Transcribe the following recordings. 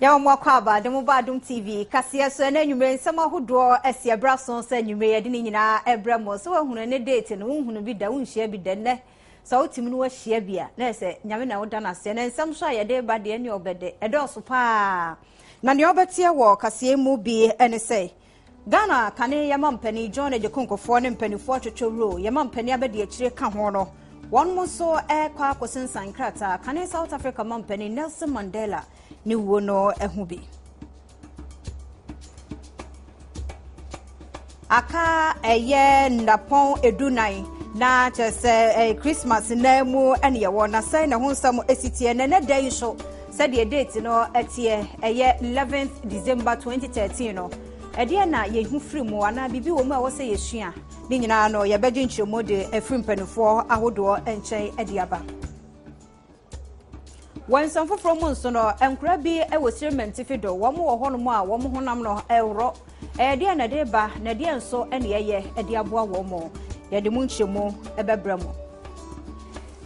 Yɛma mo akɔ aba de mo ba Adom TV kaseɛ so ɛna anwummere nsɛm ahodoɔ asi ɛberɛ so sɛ anwummere yɛde ne nyinaa ɛbrɛ mo sɛ woahunu ne date no wonhunu bi da wonhyia bi da nnɛ sɛ wotumi no wahyia bi a na ɛsɛ Nyame na woda no aseɛ na nsɛm so a yɛde ba deɛ ne ɔbɛde ɛdɔɔso paa na nea ɔbɛteɛ wɔ kaseɛ mu bi ɛne sɛ Ghana kane yɛma mpanin John Agyekum Kufuor ne mpanimfoɔ atwotwowuro yɛma mpanin abɛdi akyire ka ho no wɔn nso ɛrekɔ akɔsensan krataa kane South Africa ma mpanin Nelson Mandela ne wuo no ho bi. Aka ɛyɛ nnapɔn edunan na kyerɛ sɛ ɛyɛ Christmas nna mu ɛne yɛwɔ na sɛn na ho nsɛm esi teɛ na ɛnɛ da yi nso sɛdeɛ date no ɛteɛ ɛyɛ 11th December 2013 no ɛdeɛ na yɛhu firi mu anaa biribi wɔ mu a ɛwɔ sɛ yɛsua ne nyinaa no yɛbɛgye nkyerɛmu de afiri mpanimfoɔ ahodoɔ nkyɛn de aba. Wɔ nsɛm foforɔ mu nso no, nkora bi wɔ Sirem do, wɔn wɔ hɔnom a wɔn honam no ɛworɔ. Ɛyɛ deɛ na ɛde ba na ɛdeɛ nso na ɛyɛ de aboa wɔn mo. Yɛde mu nkyerɛmu ɛbɛbrɛ mo.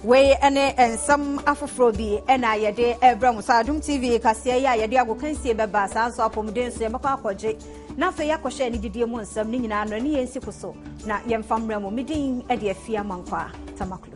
Wei ne nsɛm afoforɔ bi na yɛde ɛbrɛ mo. So Adom TV kaseɛ yi a yɛde agokansie bɛba saa nso apɔmuden nso yɛbɛkɔ akɔgye na afei yɛakɔhyɛ anigyedeɛ mu nsɛm ne nyinaa no ɛne yɛn nsi ko so na yɛmfa mmerɛ mo. Medin de afie Amankwa Tamaklo.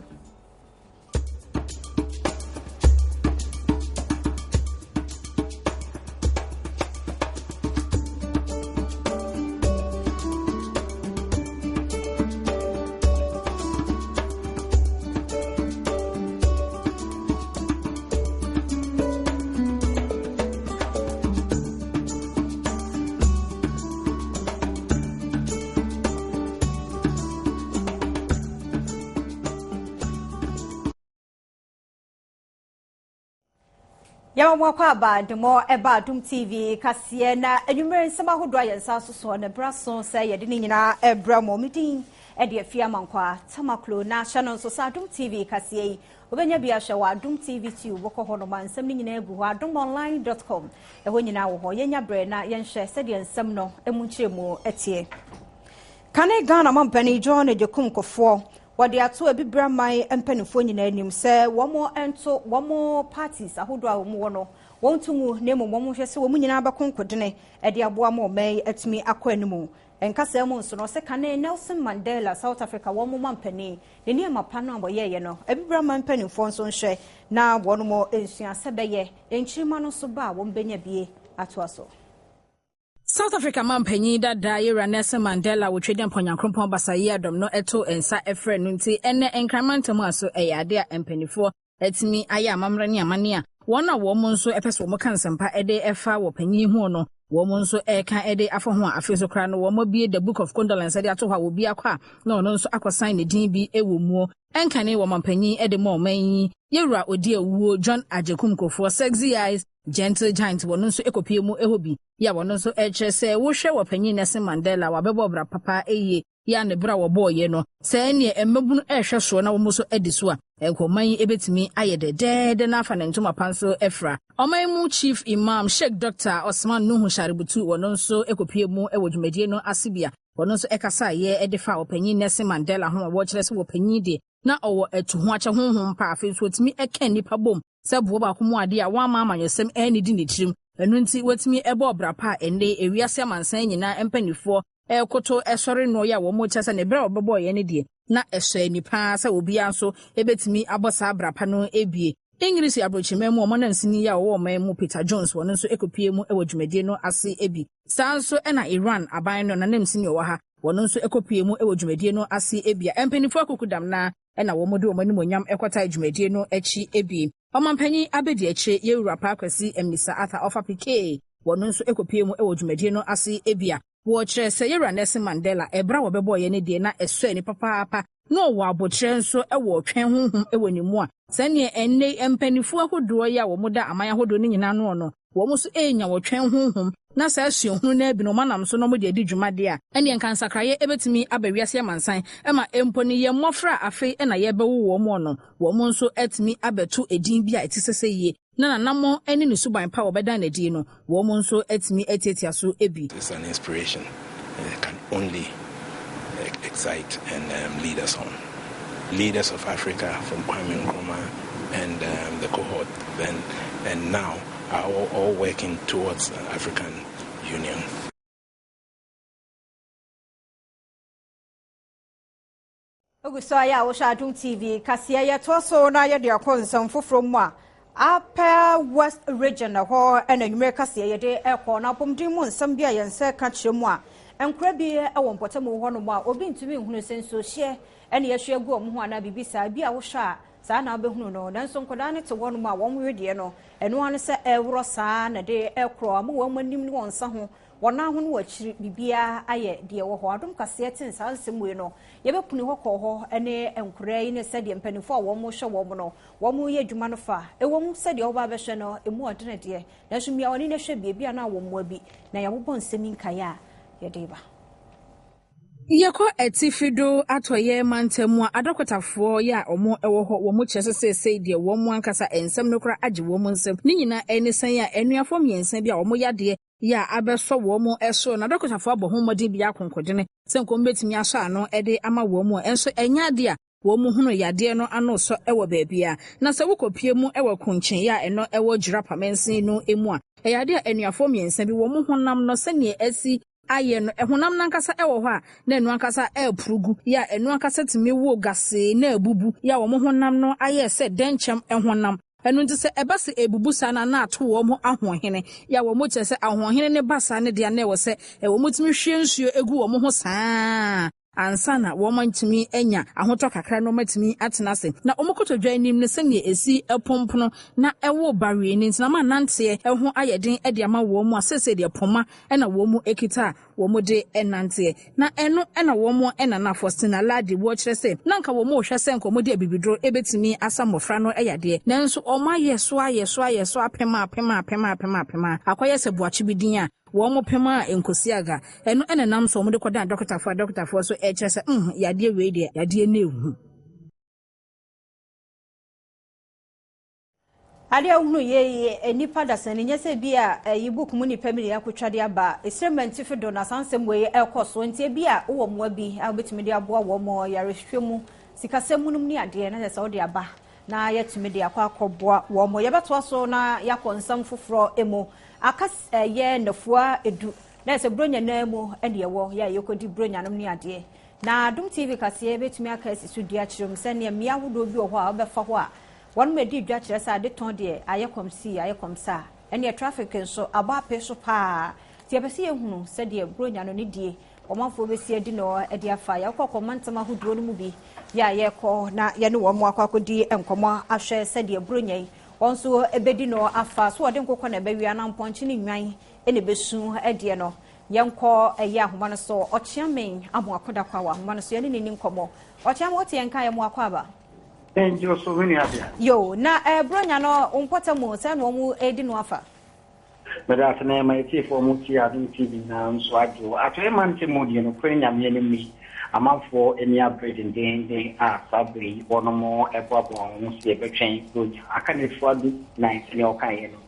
Yɛma mo akɔ aba de mo ɛba Adom TV kaseɛ na anwummerɛ nsɛm ahodoɔ a yɛn nsa so soɔ na ɛbra so sɛ yɛde ne nyinaa ɛbrɛ mo. Me din ɛde afie Amankwa Tamaklo na hyɛ no nso sɛ Adom TV kaseɛ yi wobɛnya bi ahwɛ wɔ Adom TV Tube wokɔ hɔ nom a nsɛm no nyinaa gu hɔ adomonline.com ɛhɔ nyinaa wɔ hɔ. Yɛnya berɛ na yɛnhwɛ sɛdeɛ nsɛm no emu nkyerɛmu ɛteɛ. Kane Ghana mampanin John Agyekum Kufuor wɔde ato Abibire aman mpanimfoɔ nyinaa anim sɛ wɔn nto wɔn parties ahodoɔ a wɔn wɔ no wɔn to mu na mmom wɔn hwɛ sɛ wɔn nyinaa bɛko nkodene de aboa ma ɔman yi atumi akɔ anim. Nkasa mu nso no ɔsɛ kane Nelson Mandela South Africa wɔn mampanin ne nneɛma pa no a wɔyɛeɛ no Abibire aman mpanimfoɔ nso nhwɛ na wɔn nsua sɛ bɛyɛ nkyirima no nso ba a wɔn bɛnya bie atoa so. South Africa mampanyin dada yɛwura Nelson Mandela wotwe dɛ mpɔnyankrompɔn basayi adɔm no ɛto nsa ɛfrɛ no nti ɛnɛ Nkraman ntam a so ɛyɛ ade a mpanimfoɔ atumi ayɛ amammerɛ ne amanne a wɔn a wɔn nso ɛpɛ sɛ wɔn ka nsɛmpa ɛde ɛfa wɔ panyin ho no wɔn nso ɛreka ɛde afa ho a afei nso koraa no wɔn abue the book of condolence ɛde ato hɔ a obi akɔ a na ɔno nso akɔsan ne din bi ɛwɔ mu. Ɛnkane wɔ mampanyin ɛde ma ɔman yi yɛwura odi awuo John Agyekum Kufuor, sexy eyes gentle giant, wɔn nso ɛkɔpie mu ɛhɔ bi yɛ a wɔn nso ɛkyerɛ sɛ wohwɛ wɔ panyin Nelson Mandela wabɛbɔ ɔbra papa ɛyie yɛ a ne bra wɔbɔɔyɛ no sɛ ɛneɛ mmabunu ɛrehwɛ soɔ na wɔn nso adi so a nkɔman yi ebɛtumi ayɛ dɛdɛɛdɛ na afa ne ntoma pa nso ɛfra. Ɔman mu Chief Imam Sheikh Dr Osman Nuhu Sharubutu wɔn nso ɛkɔpie mu ɛwɔ dwumadie no ase bi a wɔn nso ɛkasa yɛ ɛde fa ɔpanyin Nelson Mandela ho a wɔkyerɛ sɛ wɔpanyin deɛ na ɔwɔ atu ho akyɛ honhom pa afei nso wɔtumi ɛka nnipa bom sɛ boɔ baako mu adeɛ a wɔama amanyɔsɛm ɛnidi ne tirim ɛno nti wɔtumi ɛbɔ ɔbra pa a ɛnɛ ewiase amansan nyinaa mpanimfoɔ ɛkoto ɛsɔre no yɛ a wɔn kyerɛ sɛ ne berɛ a wɔbɛbɔɔ yɛn no deɛ na ɛsɔ ani paa sɛ obiara nso ɛbɛtumi abɔ saa abra pa no ebie. English aburokyiman mu ɔmo nansini yi a ɔwɔ ɔman mu Peter Jones wɔn nso ekopie mu ɛwɔ dwumadie no ase ebi. Saa nso ɛna Iran aban no nanamsini ɔwɔ ha wɔn nso ekopie mu ɛwɔ dwumadie no ase ebi a mpanimfoɔ akuku dam na ɛna wɔn de wɔn animonyam ɛkɔta dwumadie no akyi ebi. Ɔmanpanyin abedi akyire yɛwura Paa Kwasi Mmisa Arthur ɔfa Pekee wɔn nso ekopie mu ɛwɔ dwumadie no ase ebi a wɔkyerɛ sɛ yɛwura Nelson Mandela ɛberɛ a wɔbɛbɔɔ yɛn ne deɛ na ɛsɔ ani papaapa na ɔwɔ abokyerɛ nso ɛwɔ ɔtwɛn honhom ɛwɔ ne mu a sɛneɛ ɛnɛ mpanimfoɔ ahodoɔ yi a wɔn da aman ahodoɔ no nyinaa no no wɔn nso ɛrenya wɔtwɛn honhom na saa suahunu no abi no wɔn anam so na wɔde adi dwumadeɛ a ɛneɛ nka nsakraeɛ ɛbɛtumi aba wiase amansan ɛma mpo no yɛn mmɔfra a afei ɛna yɛbɛwo wɔn no wɔn nso atumi abɛto edin bi a ɛte sɛ sɛ yie na nanammɔn ne ne suban pa a wɔbɛdan n'adi no wɔn nso atumi atiatia so bi. It's an inspiration. It can only excite and lead us on. Leaders of Africa from Kwame Nkrumah and the cohort then and now. are all, all working towards an African Union. Ogu so ayɛ a wohwɛ Adom TV kaseɛ yɛtoa so na yɛde akɔ nsɛm foforɔ mu a Upper West Region hɔ ɛna anwummerɛ kaseɛ yɛde ɛkɔ na apɔmuden mu nsɛm bi a yɛn nsa ka kyerɛ mu a nkora bi wɔ mpɔtamu hɔnom a obi ntumi nhunu sɛ nsuohyeɛ ɛne yɛhwɛ agu wɔn ho anaa biribi saa bi a wohwɛ a saa na wobɛhunu no nanso nkwadaa no te hɔnom a wɔn wedeɛ no ɛno ano sɛ ɛworɔ saa na de ɛkorɔ ama wɔn anim ne wɔn nsa ho wɔn nan ho no wɔ akyiri biribiara ayɛ deɛ wɔ hɔ adom kaseɛ ten saa nsɛm wei no yɛbɛpuni hɔ kɔɔ hɔ ne nkwadaa yi ne sɛdeɛ mpanimfoɔ a wɔn hwɛ wɔn no wɔn yɛ adwuma no fa ɛwɔ mu sɛdeɛ wɔba abɛhwɛ no emu ɔdene deɛ nanso mmea wɔn ani no hwɛ biribi a na wɔn mmoa bi na yɛabobɔ nsɛm nkaeɛ a yɛde ba. Yɛkɔ atifi do atɔyɛ mantam mu a adɔkotafoɔ yɛ a wɔn wɔ hɔ wɔn kyerɛ sɛ seesei deɛ wɔn ankasa nsɛm no koraa agye wɔn nsam ne nyinaa ɛne sɛn a anuafoɔ mmiɛnsa bi a wɔn yadeɛ yɛ a abɛsɔ wɔn so na adɔkotafoɔ abɔ ho mmɔden bi akonkodene sɛ nkɔm bɛtumi asɔ ano de ama wɔn mu nso ɛnyɛ adeɛ a wɔn mu hunu yadeɛ no ano sɔ wɔ baabi a na sɛ wokɔpie mu wɔ kunkyɛn a ɛno ɛwɔ Jirapa mansin no mu a ɛyɛ adeɛ a anuafoɔ mmiɛnsa bi wɔn mu honam no sɛnea asi ayɛ no ɛhonam nankasa ɛwɔ hɔ a na ɛno ankasa ɛɛporo gu yɛ a ɛno ankasa tumi wo gasee na abubu yɛ a wɔn honam no ayɛ sɛ dɛnkyɛm ɛhonam ɛno nti sɛ ɛba sɛ ebubu saa na na ato wɔn ho ahoɔhene yɛ a wɔn kyerɛ sɛ ahoɔhene ne ba saa ne deɛ na ɛwɔ sɛ ɛwɔ wɔn tumi hwie nsuo egu wɔn ho saa ansa na wɔn ntumi anya ahotɔ kakra na wɔn atumi atena ase na wɔn kotodwe anim no sɛnea esi pompono na ɛwɔ bawie ne ntina ma nanteɛ ɛho ayɛ den de ama wɔn mu a sɛsɛ deɛ pɔma ɛna wɔn mu ekita a wɔn de nanteɛ na ɛno ɛna wɔn ɛna na Faustina Ladi wɔkyerɛ sɛ na nka wɔn rehwɛ sɛ nka wɔn de abibiduro ebetumi asa mmɔfra no yadeɛ nanso wɔn ayɛ so ayɛ so ayɛ so apem apem apem apem apem a akɔyɛ sɛ buakye bi din a wɔn pem a nkosi aga ɛno ɛna nam so wɔn de kɔdan dɔkotafoɔ a dɔkotafoɔ so ɛkyerɛ sɛ yadeɛ wei deɛ yadeɛ no ehu. Adeɛ ahunu yɛ yi nipa dasani nyɛ sɛ bi a ɛyi book mu nipa bi na yɛakotwa de aba esrɛ mmantifi do na saa nsɛm wei ɛkɔ so nti ebi a wowɔ mmoa bi a wobɛtumi de aboa wɔn mo yarehwɛ mu sikasɛm mu nom ne adeɛ na sɛ wode aba na yɛtumi de akɔ akɔboa wɔn mo yɛbɛtoa so na yɛakɔ nsɛm foforɔ mu aka ɛyɛ nnafua 10 na sɛ buronya nan mu ɛne ɛwɔ yɛ a yɛkɔdi buronya nom ne adeɛ na Adom TV kaseɛ bɛtumi aka asi so dua kyerɛ mu sɛnea mmea ahodoɔ bi wɔ hɔ a wobɛfa hɔ a wɔn mu adi dwa kyerɛ sɛ ade tɔn deɛ ayɛ kɔm si ayɛ kɔm saa ɛne traffic nso abɔ ape so paa nti yɛpɛ sɛ yɛhunu sɛdeɛ buronya no ne die ɔmanfoɔ bɛsi adi no de afa yɛkɔ kɔma ntɛm ahodoɔ no mu bi yɛ a yɛkɔ na yɛne wɔn akɔ akɔdi nkɔmmɔ ahwɛ sɛdeɛ buronya yi wɔn nso bɛdi no afa so wɔde nkokɔ na ɛbɛwia na mpɔnkye ne nnwan ɛna ɛbɛsu ɛdeɛ no yɛnkɔ ɛyɛ ahoma no so ɔkyeamen amoakodakɔ wɔ ahoma no so yɛne ne ni nkɔmmɔ ɔkyeame wote yɛn ka yɛ mo akɔ aba. Ɛnjɛ so me nua bea. Yo, na buronya no mpɔtam mu sɛ na wɔn edi no afa. Mɛda ase na ɛma etiefoɔ mu tie Adom TV nyinaa nso agye wo. Atɔeɛ mante mu deɛ nokorɛ Nyame anim ni amanfoɔ ani abere dendenden a saa bere yi wɔnom ɛboaboa wɔn ho sɛ yɛbɛtwɛn buronya. Aka nnafua 14 sɛnea ɔkaeɛ no.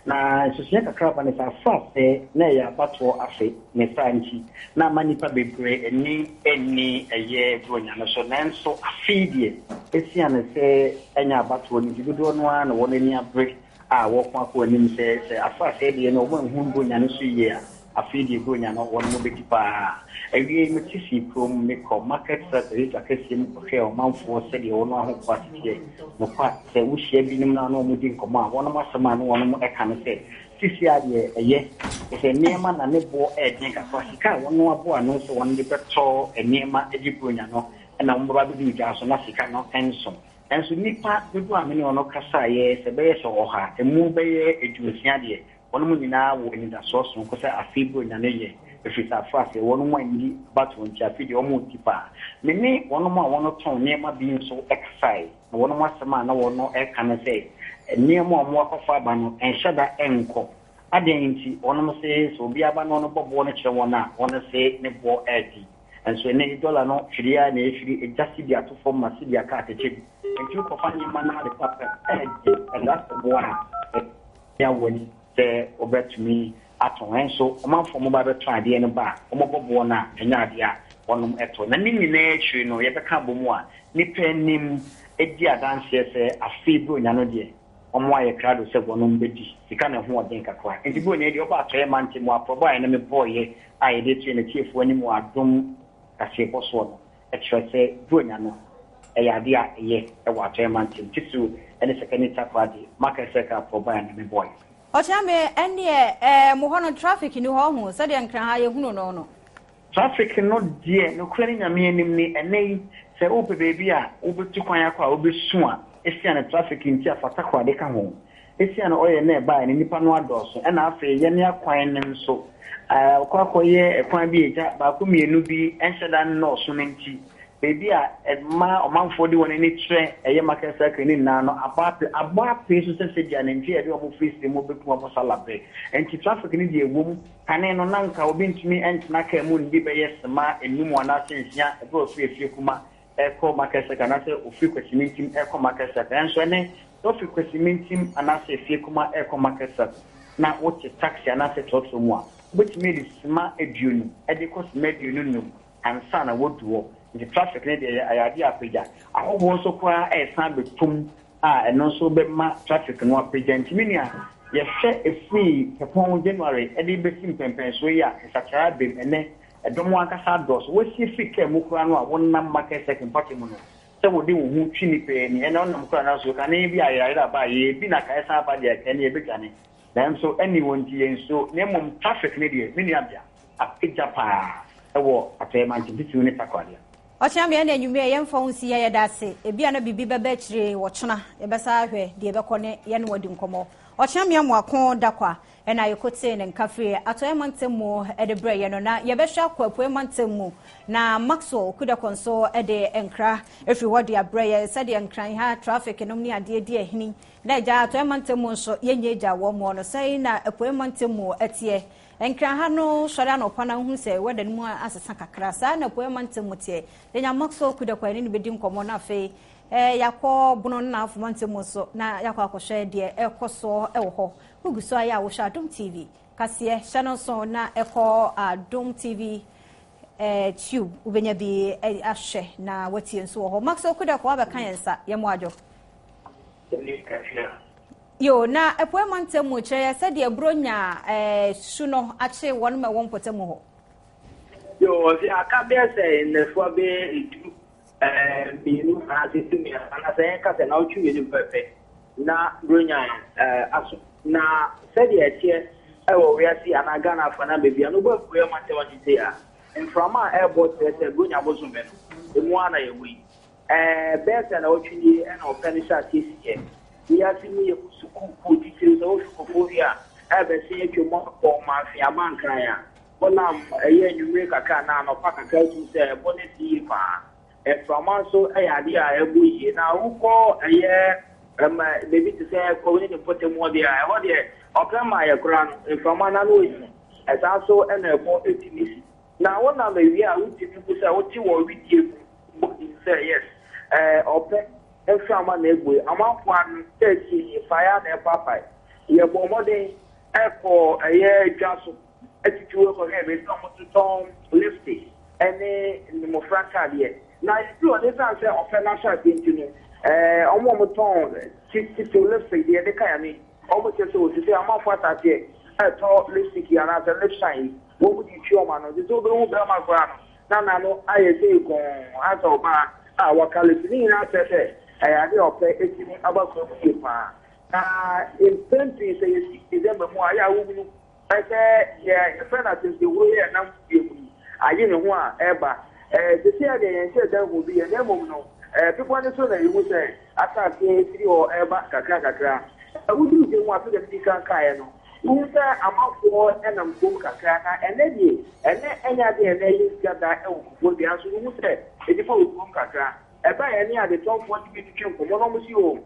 Na nsusuiɛ kakra ba ne sɛ afa sɛ na ɛyɛ abatoɔ afe ne saa nti na ama nnipa bebree ani nni ɛyɛ buronya no so nanso afei deɛ esiane sɛ ɛnyɛ abatoɔ no nti dodoɔ no ara na wɔn ani abere a wɔko akɔ anim sɛ sɛ afa sɛ deɛ no wɔn anhu buronya no so yie a afei deɛ buronya no wɔn mo bɛdi paa. Awie mete si kurom mekɔ market circle yɛtwa kɛseɛ mu kɔhwɛ ɔmanfoɔ sɛdeɛ wɔn ahoboa teteɛ nokwa sɛ wohyia binom na wɔn di nkɔmmɔ a wɔn asɛm a na wɔn ɛka no sɛ sisi adeɛ ɛyɛ sɛ nneɛma na ne boɔ ɛɛden kakra sika a wɔn aboa ano sɛ wɔn de bɛtɔ nneɛma de buronya no ɛna wɔn bɛba bɛdi dwa so na sika no ɛnso nso nipa dodoɔ a me ne wɔn kasaeɛ sɛ bɛyɛ sɛ 100 emu bɛyɛ 60 deɛ wɔn mu nyinaa wɔ anidasoɔ sononko sɛ afei buronya no yɛ ɛfiri sɛ afa sɛ wɔn mu anyi abatoɔ nti afei deɛ wɔn di paa me ne wɔn a wɔn tɔn nneɛma bi nso ɛkasaeɛ na wɔn asɛm a na wɔn ɛka no sɛ nneɛma a wɔn akɔfa aba no ɛnhyɛ da ɛnkɔ adeɛ nti wɔn se sɛ obi aba no wɔn bɔ boɔ no kyerɛ wɔn a wɔn se ne boɔ ɛɛdi nso ɛnɛ dɔla no hwere a na efiri egya sidi ato fam ma sidi aka atɛkyɛ bi nti wokɔfa nneɛma no ade papa ɛɛdi ɛda sɛ boɔ a ɛyɛ wɔ ni sɛ wɔbɛtumi atɔn nso ɔmanfoɔ mo ba bɛtɔ adeɛ no ba a wɔbɔ boɔ no a ɛnyɛ adeɛ a wɔnom ɛtɔ na ne nyinaa akyiri no yɛbɛka abɔ mu a nipa anim edi adanseɛ sɛ afei buronya no deɛ. Wɔayɛ krado sɛ wɔnom bɛdi sika na ɛho ɔden kakra. Enti Buronya yi deɛ ɔba atɔeɛ mantam mu aprɔbɔ a ɛne me bɔeɛ a yɛde ato yɛn atiefoɔ anim wɔ adom kaseɛbɔ soɔ no kyerɛ sɛ Buronya no ɛyɛ adeɛ a ɛyɛ wɔ atɔeɛ mantam titiriw ne Sekani Takoradi Market Circle aprɔbɔ a ɛne me bɔeɛ. Ɔkyeame, ɛnneɛ ɛɛ mo hɔ no traffic nni hɔ ɔho sɛdeɛ Nkran ha yɛhunu no no? Traffic no deɛ nokorɛ ne Nyame anim ni, ɛnnɛ yi sɛ wopɛ baabi a wobɛtu kwan akɔ a wobɛsu a, ɛsiane traffic nti a fa Takoradi ka ho. Ɛsiane oil no a ɛbaeɛ no nnipa no adɔɔso ɛna afei yɛne akwan no nso akɔ akɔyɛ ɛkwan bi a ɛgya baako mmienu bi ɛnhyɛ da nnɔɔso no nti baabi a ɛma ɔmanfoɔ de wɔn ani kyerɛ ɛyɛ market circle no nyinaa no abɔ ape abɔ apee so sɛ sɛdeɛ anantwie a yɛde wɔn firi sere mu bɛku wɔn salabere nti traffic no deɛ ɛwom. Kane no, na anka obi ntumi ntena kaa mu nni bɛyɛ sima nnum anaasɛ nsia bere a ɔfiri Afiekuma rekɔ Market Circle anaasɛ ɔfiri Kwasimintim rekɔ Market Circle. Nanso ɛnnɛ, sɛ wofiri Kwasimintim anaasɛ Afiekuma rekɔ Market Circle na wote taxi anaasɛ trɔtrɔ mu a, wobɛtumi adi sima 20 de kɔ sima 25 ansa na woadu hɔ. Nti traffic no deɛ ɛyɛ adeɛ a apagya. Ahɔhoɔ nso koraa resan abɛtɔ mu a ɛno nso bɛma traffic no apagya. Nti me nua, yɛhwɛ ɛfiri Pɛpɔn, January, de rebɛsi mpɛnpɛnsoɔ yi a, nsakyeraɛ aba mu. Ɛnnɛ, ɛdɔm ankasa adɔɔso. Woasie firi kaa mu koraa no a wonam Market Circle mpɔtam no, sɛ wode wo ho twi nnipa ani. Ɛnnɛ wonam koraa nanso kane bi a ayerayera ba a, yɛyɛ bi na ka ɛsan aba deɛ, ɛnneɛ yɛbɛdwane. Nanso ɛnni hɔ nti yɛnsuro, na mmom traffic no deɛ, me nuabea, apagya paa wɔ Atɔeɛ Mantam, titiriw ne Takoradi. Ɔkyena bea ne anwummerɛ yɛmfa wo nsi ha yɛda ase ebia na biribi bɛba akyire ɔkyena yɛbɛsa ahwɛ deɛ ɛbɛkɔ ne yɛne wo adi nkɔmmɔ Ɔkyena mmea Moako Dakwa ɛna yɛkɔtee ne nka firi Atɔeɛ mantam mu de brɛɛ yɛn no na yɛbɛhwɛ akɔ Apueɛ mantam mu na Maxwell Kudako nso de nkra firi hɔ de abrɛ yɛn sɛdeɛ Nkran ha traffic nom ne adeɛ di ahini na agya Atɔeɛ mantam mu nso yɛnyɛ gya wɔn moɔ no sɛn na Apueɛ mantam mu teɛ Nkran ha no sɔre anɔpa na wohu sɛ weather no mu asesa kakra. Saa na Apueɛ mantam mu teɛ. Yɛnya Maxwell Kudakwa yɛne no bɛdi nkɔmmɔ na afei eh, yɛakɔ Bono ne N'Afo mantam mu nso na yɛakɔ akɔhwɛ deɛ ɛrekɔ soɔ wɔ hɔ. Wogu so ayɛ a wohwɛ Adom TV kaseɛ hyɛ no nso na ɛkɔ Adom TV eh, tube wobɛnya bi eh, ahwɛ na watie nso wɔ hɔ. Maxwell Kudakwa wabɛka yɛn nsa yɛn mu adwo. Yoo, na Apuei Mantam mu kyerɛ yɛ sɛdeɛ Buronya eh, su no akye wɔn ma ɛwɔ mpɔtam hɔ. Yoo, ɔse aka bɛyɛ sɛ nnafua bɛyɛ edu eh, mmienu anaasɛ du mmiɛnsa anaasɛ yɛnka sɛ naawɔtwe mmienu pɛpɛ na Buronya eh, aso. Na sɛdeɛ ɛteɛ ɛwɔ wiase anaa Ghana afa na baabi a no wobɔ Apuei Mantam akyekye a, mframa a ɛrebɔ kyerɛ sɛ Buronya bosome no, emu ara na yɛwɔ yi. Ɛɛ, bɛyɛ sɛ nnawɔtwe nie na ɔpɛ no hyɛɛ aseɛ siiɛ. Wiase mu yɛ kusukuukuu, titiriw sɛ wofi Koforidua a ɛrebɛsen atwa mu akɔ Ɔmanfe Abankran a, wonam ɛyɛ anwummere kakra anaa anɔpa kakra wotumi sɛ ɛbɔ no asi yie pa ara. Mframa nso yɛ adeɛ a ɛbɔ yie. Na wokɔ ɛyɛ ɛma baabi te sɛ Kwawu ne ne mpɔtam hɔ deɛ a, ɛhɔ deɛ ɔpɛ mmaeɛ koraa no, mframa no ano yɛ hu. Ɛsaa nso na ɛbɔ tumi si. Na wonam awia a wotumi hu sɛ wote wɔ wedeɛ mu bɔ din sɛ yes ɛɛ ɔpɛ mframa na ebue amanfoɔ ano sɛ akyiri faeɛ a na ɛpaapae. Yɛbɔɔ mmɔden kɔɔ ɛyɛ dwa so atitiriw kɔhwɛɛ baabi a wɔtotɔn lipstick ne mmofra ntaadeɛ. Na yɛduru hɔ no esiane sɛ ɔpɛ no ahyɛ aseɛ nti no ɛɛ wɔn a wɔtɔn titiriw lipstick deɛ yɛde ka yɛn ano yi wɔkyerɛ sɛ wɔsisi amanfoɔ ahyɛ aseɛ ɛretɔ lipstick yi anaasɛ lip shine yi. Wɔn de twi wɔn ano. Te sɛ wobɛhu barima koraa no, na n'ano ayɛ sei gɔnn asɛ ɔbaa a waka lips. Ne nyinaa kyerɛ sɛ ɛyɛ adeɛ a ɔpɛ tumi aba kwan mu yie pa ara. Na mpɛn pii sɛ yɛsi December mu a, ɛyɛ a wohunu sɛ deɛ yɛfrɛ no asɛnsiahuro yi a ɛnam wiem yi aye ne ho a ɛreba. Seesei ara deɛ yɛnhyɛɛ da nhuu bi yɛ, na mmom no, bepɔ no so na yɛhu sɛ asase firi hɔ reba kakra kakra. Woduru dwam a, sɛdeɛ medi kan kaeɛ no, Wohu sɛ amanfoɔ nam kurom kakra, na ɛnnɛ deɛ, ɛnnɛ ɛnyɛ adeɛ a ɛnnɛ ɛyɛ sika da wɔ Kufuor dua nso wohu sɛ nnipa wɔ kurom kakra. Ɛbaeɛ ɛne adetɔnfoɔ no bi twetwe nkɔmmɔ na wɔse oo,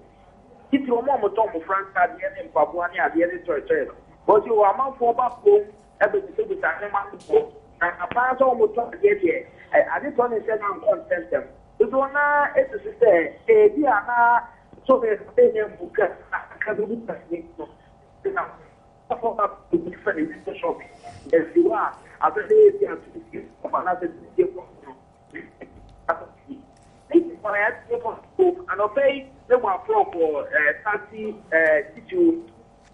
titire wɔn a wɔtɔn mmɔfra ntaadeɛ ne mpaboa ne adeɛ ne tɔetɔe no, wɔse oo amanfoɔ ba kurom bɛbisabisa nneɛma no boɔ, na ampa ara sɛ wɔtɔ adeɛ deɛ, adetɔ no nhyɛ da nkɔ ntɛmntɛm. Dodoɔ no ara susu sɛ ebia na tɔe no ɛnyɛ mmuka kakra bi gu kasini no. Na ɔkɔ ba obi fɛ ne window shopping ɛsi hɔ a afɛ sɛ ebi a tuutie kɔfɔ anaasɛ tuutie kɔfɔ no akɔ fie ne ti kwan yɛ tuutie kɔfɔ anɔpɛ yi ne bɔ aporɔ kɔ ɛɛ taxi. Kumasi titiriw,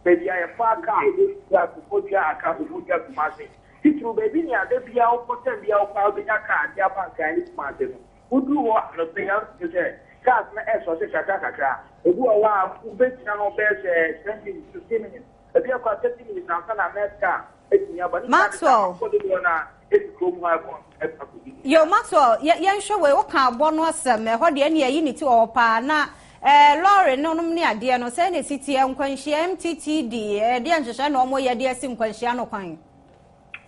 baabi a yɛfa kaa firi Koforidua, Accra, Koforidua, Kumasi. Titiriw baabi nea da biara wokɔ, tɛm biara wokɔ a wobɛnya kaa de aba Nkran ne Kumasi no. Woduru hɔ anɔpa yi a, wotumi sɛ cars no ɛresɔhye kakra kakra. Ebi wɔ hɔ a wobɛgyina hɔ bɛyɛ sɛ 10 minutes, 15 minutes, ebi akɔ 30 minutes ansa na next car atumi aba. Ne nyinaa ne sɛ Maxwell. amanfoɔ dodoɔ no ara ɛfi kurom hɔ ɛkɔ ɛkɔ akɔdi. Yo, Maxwell, yɛ yɛnhwɛ wei, woka abɔ no asɛm, ɛhɔ deɛ ɛne ayi ne ti wɔ hɔ paa, na ɛɛ lɔre no nom ne adeɛ no, sɛn na ɛsi teɛ, nkwanhyia, MTTD, ɛdeɛ nhyehyɛ na wɔyɛ de asi nkwanhyia no kwan?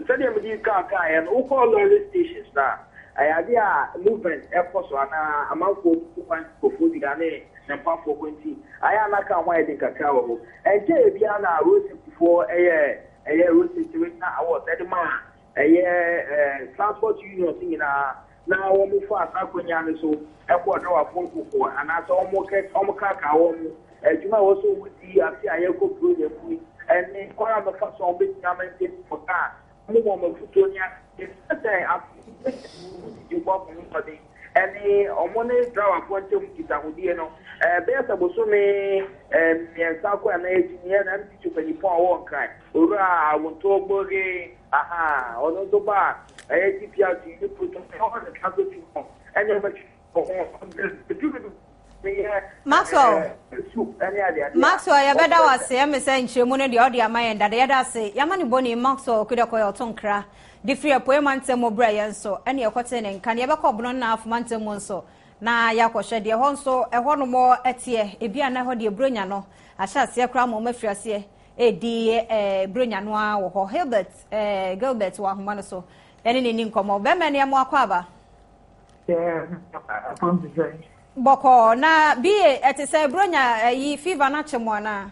Sɛdeɛ mede kan kaeɛ no, wokɔ lorry stations no a, ɛyɛ adeɛ a movement kɔ so anaa amanfoɔ tutu kwan tu kɔ Fodua ne ne mpafoɔ kɔ nti, ayɛ a na kaa ho ayɛ den kakra wɔ hɔ. Ɛnkyɛeɛ biara na road safety foɔ yɛ ɛyɛ road safety regional awards de maa ɛyɛ transport unions nyinaa na wɔfaa saa akwannya no so bɔɔ drawafoɔ kɔkɔ anaasɛ wɔkaakaa wɔn adwuma a ɛwɔ sɛ wɔdi afe a yɛrekɔ Buronya mu yi ne kwan a wɔbɛfa so a wɔbɛtumi amɛnte wɔn a wɔn wɔn afutuo ne adeɛ sɛ afe yi bɔ wɔn mmɔden ne wɔn ne drawafoɔ ntam nkitahodie no bɛyɛ sɛ bosome mmiɛnsa kɔ ɛnan akyi ni na MTC mpanyinfoɔ a wɔwɔ Nkran Owura Awonto Gboge aha ɔno nso ba a ɛyɛ GPRT ne proton ɛhɔ ne transit ho ɛne ɔbɛtwe Maxwell Maxwell yɛbɛda wo ase ɛme sɛ nkyerɛmu no deɛ ɔde ama yɛn dada yɛda ase yɛama ne bɔne Maxwell Okudako yɛ ɔto nkra de firi apuei mantam mu berɛ yɛn nso ɛne ɛkɔtee ne nka ne yɛbɛkɔ ɔbono ne n'afo mantam mu nso na yɛakɔhwɛ deɛ ɛhɔ nso ɛhɔ nom ɛteɛ ebi a na ɛhɔ deɛ buronya no ahyɛ aseɛ koraa ma wɔn afiri aseɛ ɛredi ɛɛ buronya no ara wɔ hɔ Hilbert ɛɛ Gilbert wɔ ahoma no so ɛne ne ni nkɔmmɔ bɛrima ne ɛmo akɔ aba. Bɔkɔɔ na BA ɛte sɛ bronya ɛyi fever no akye mo anaa?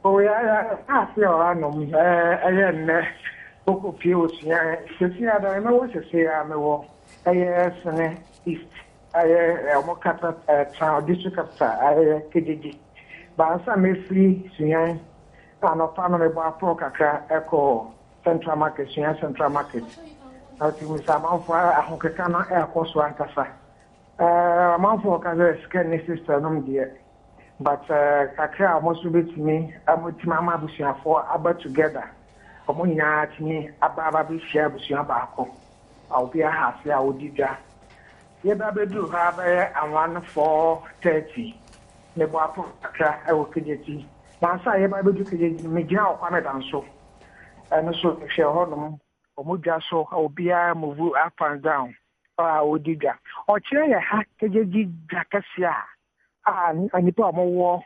Oh ya ya ase wɔ hanom ɛyɛ nnɛ wokɔ pie wɔ sua sɛsi ada mɛwɔ sɛsi a mewɔ ɛyɛ sene east ɛyɛ ɔmo capital town district capital ɛyɛ kegyegye baansa mefiri suan anɔpa no mebɔ aporɔ kakra ɛkɔ Central Market, Sunyani Central Market. Na ɔte mu sɛ amanfoɔ ahokeka no ɛrekɔ so ankasa. Eh, amanfoɔ ka sɛ sika nni sister nom deɛ, but eh, kakra a wɔn nso bɛtumi wɔtumi ama abusuafoɔ aba together. Wɔn nyinaa tumi aba aba bɛhyia abusua baako. A obiara ha ase a wɔdi dwa. Yɛba bɛduru hɔ a bɛyɛ around 4:30. Mebɔ apo kakra wɔ Kegyeti. Na ansa a yɛba bɛdu Kegyeti no, megyina wɔ Kwame Danso. Ɛno nso mehwɛ hɔnom, wɔn dwa so, obiara move up and down a wɔdi dwa. Ɔkyerɛ yɛ ha Kegyeti dwa kɛseɛ a a nnipa a wɔwɔ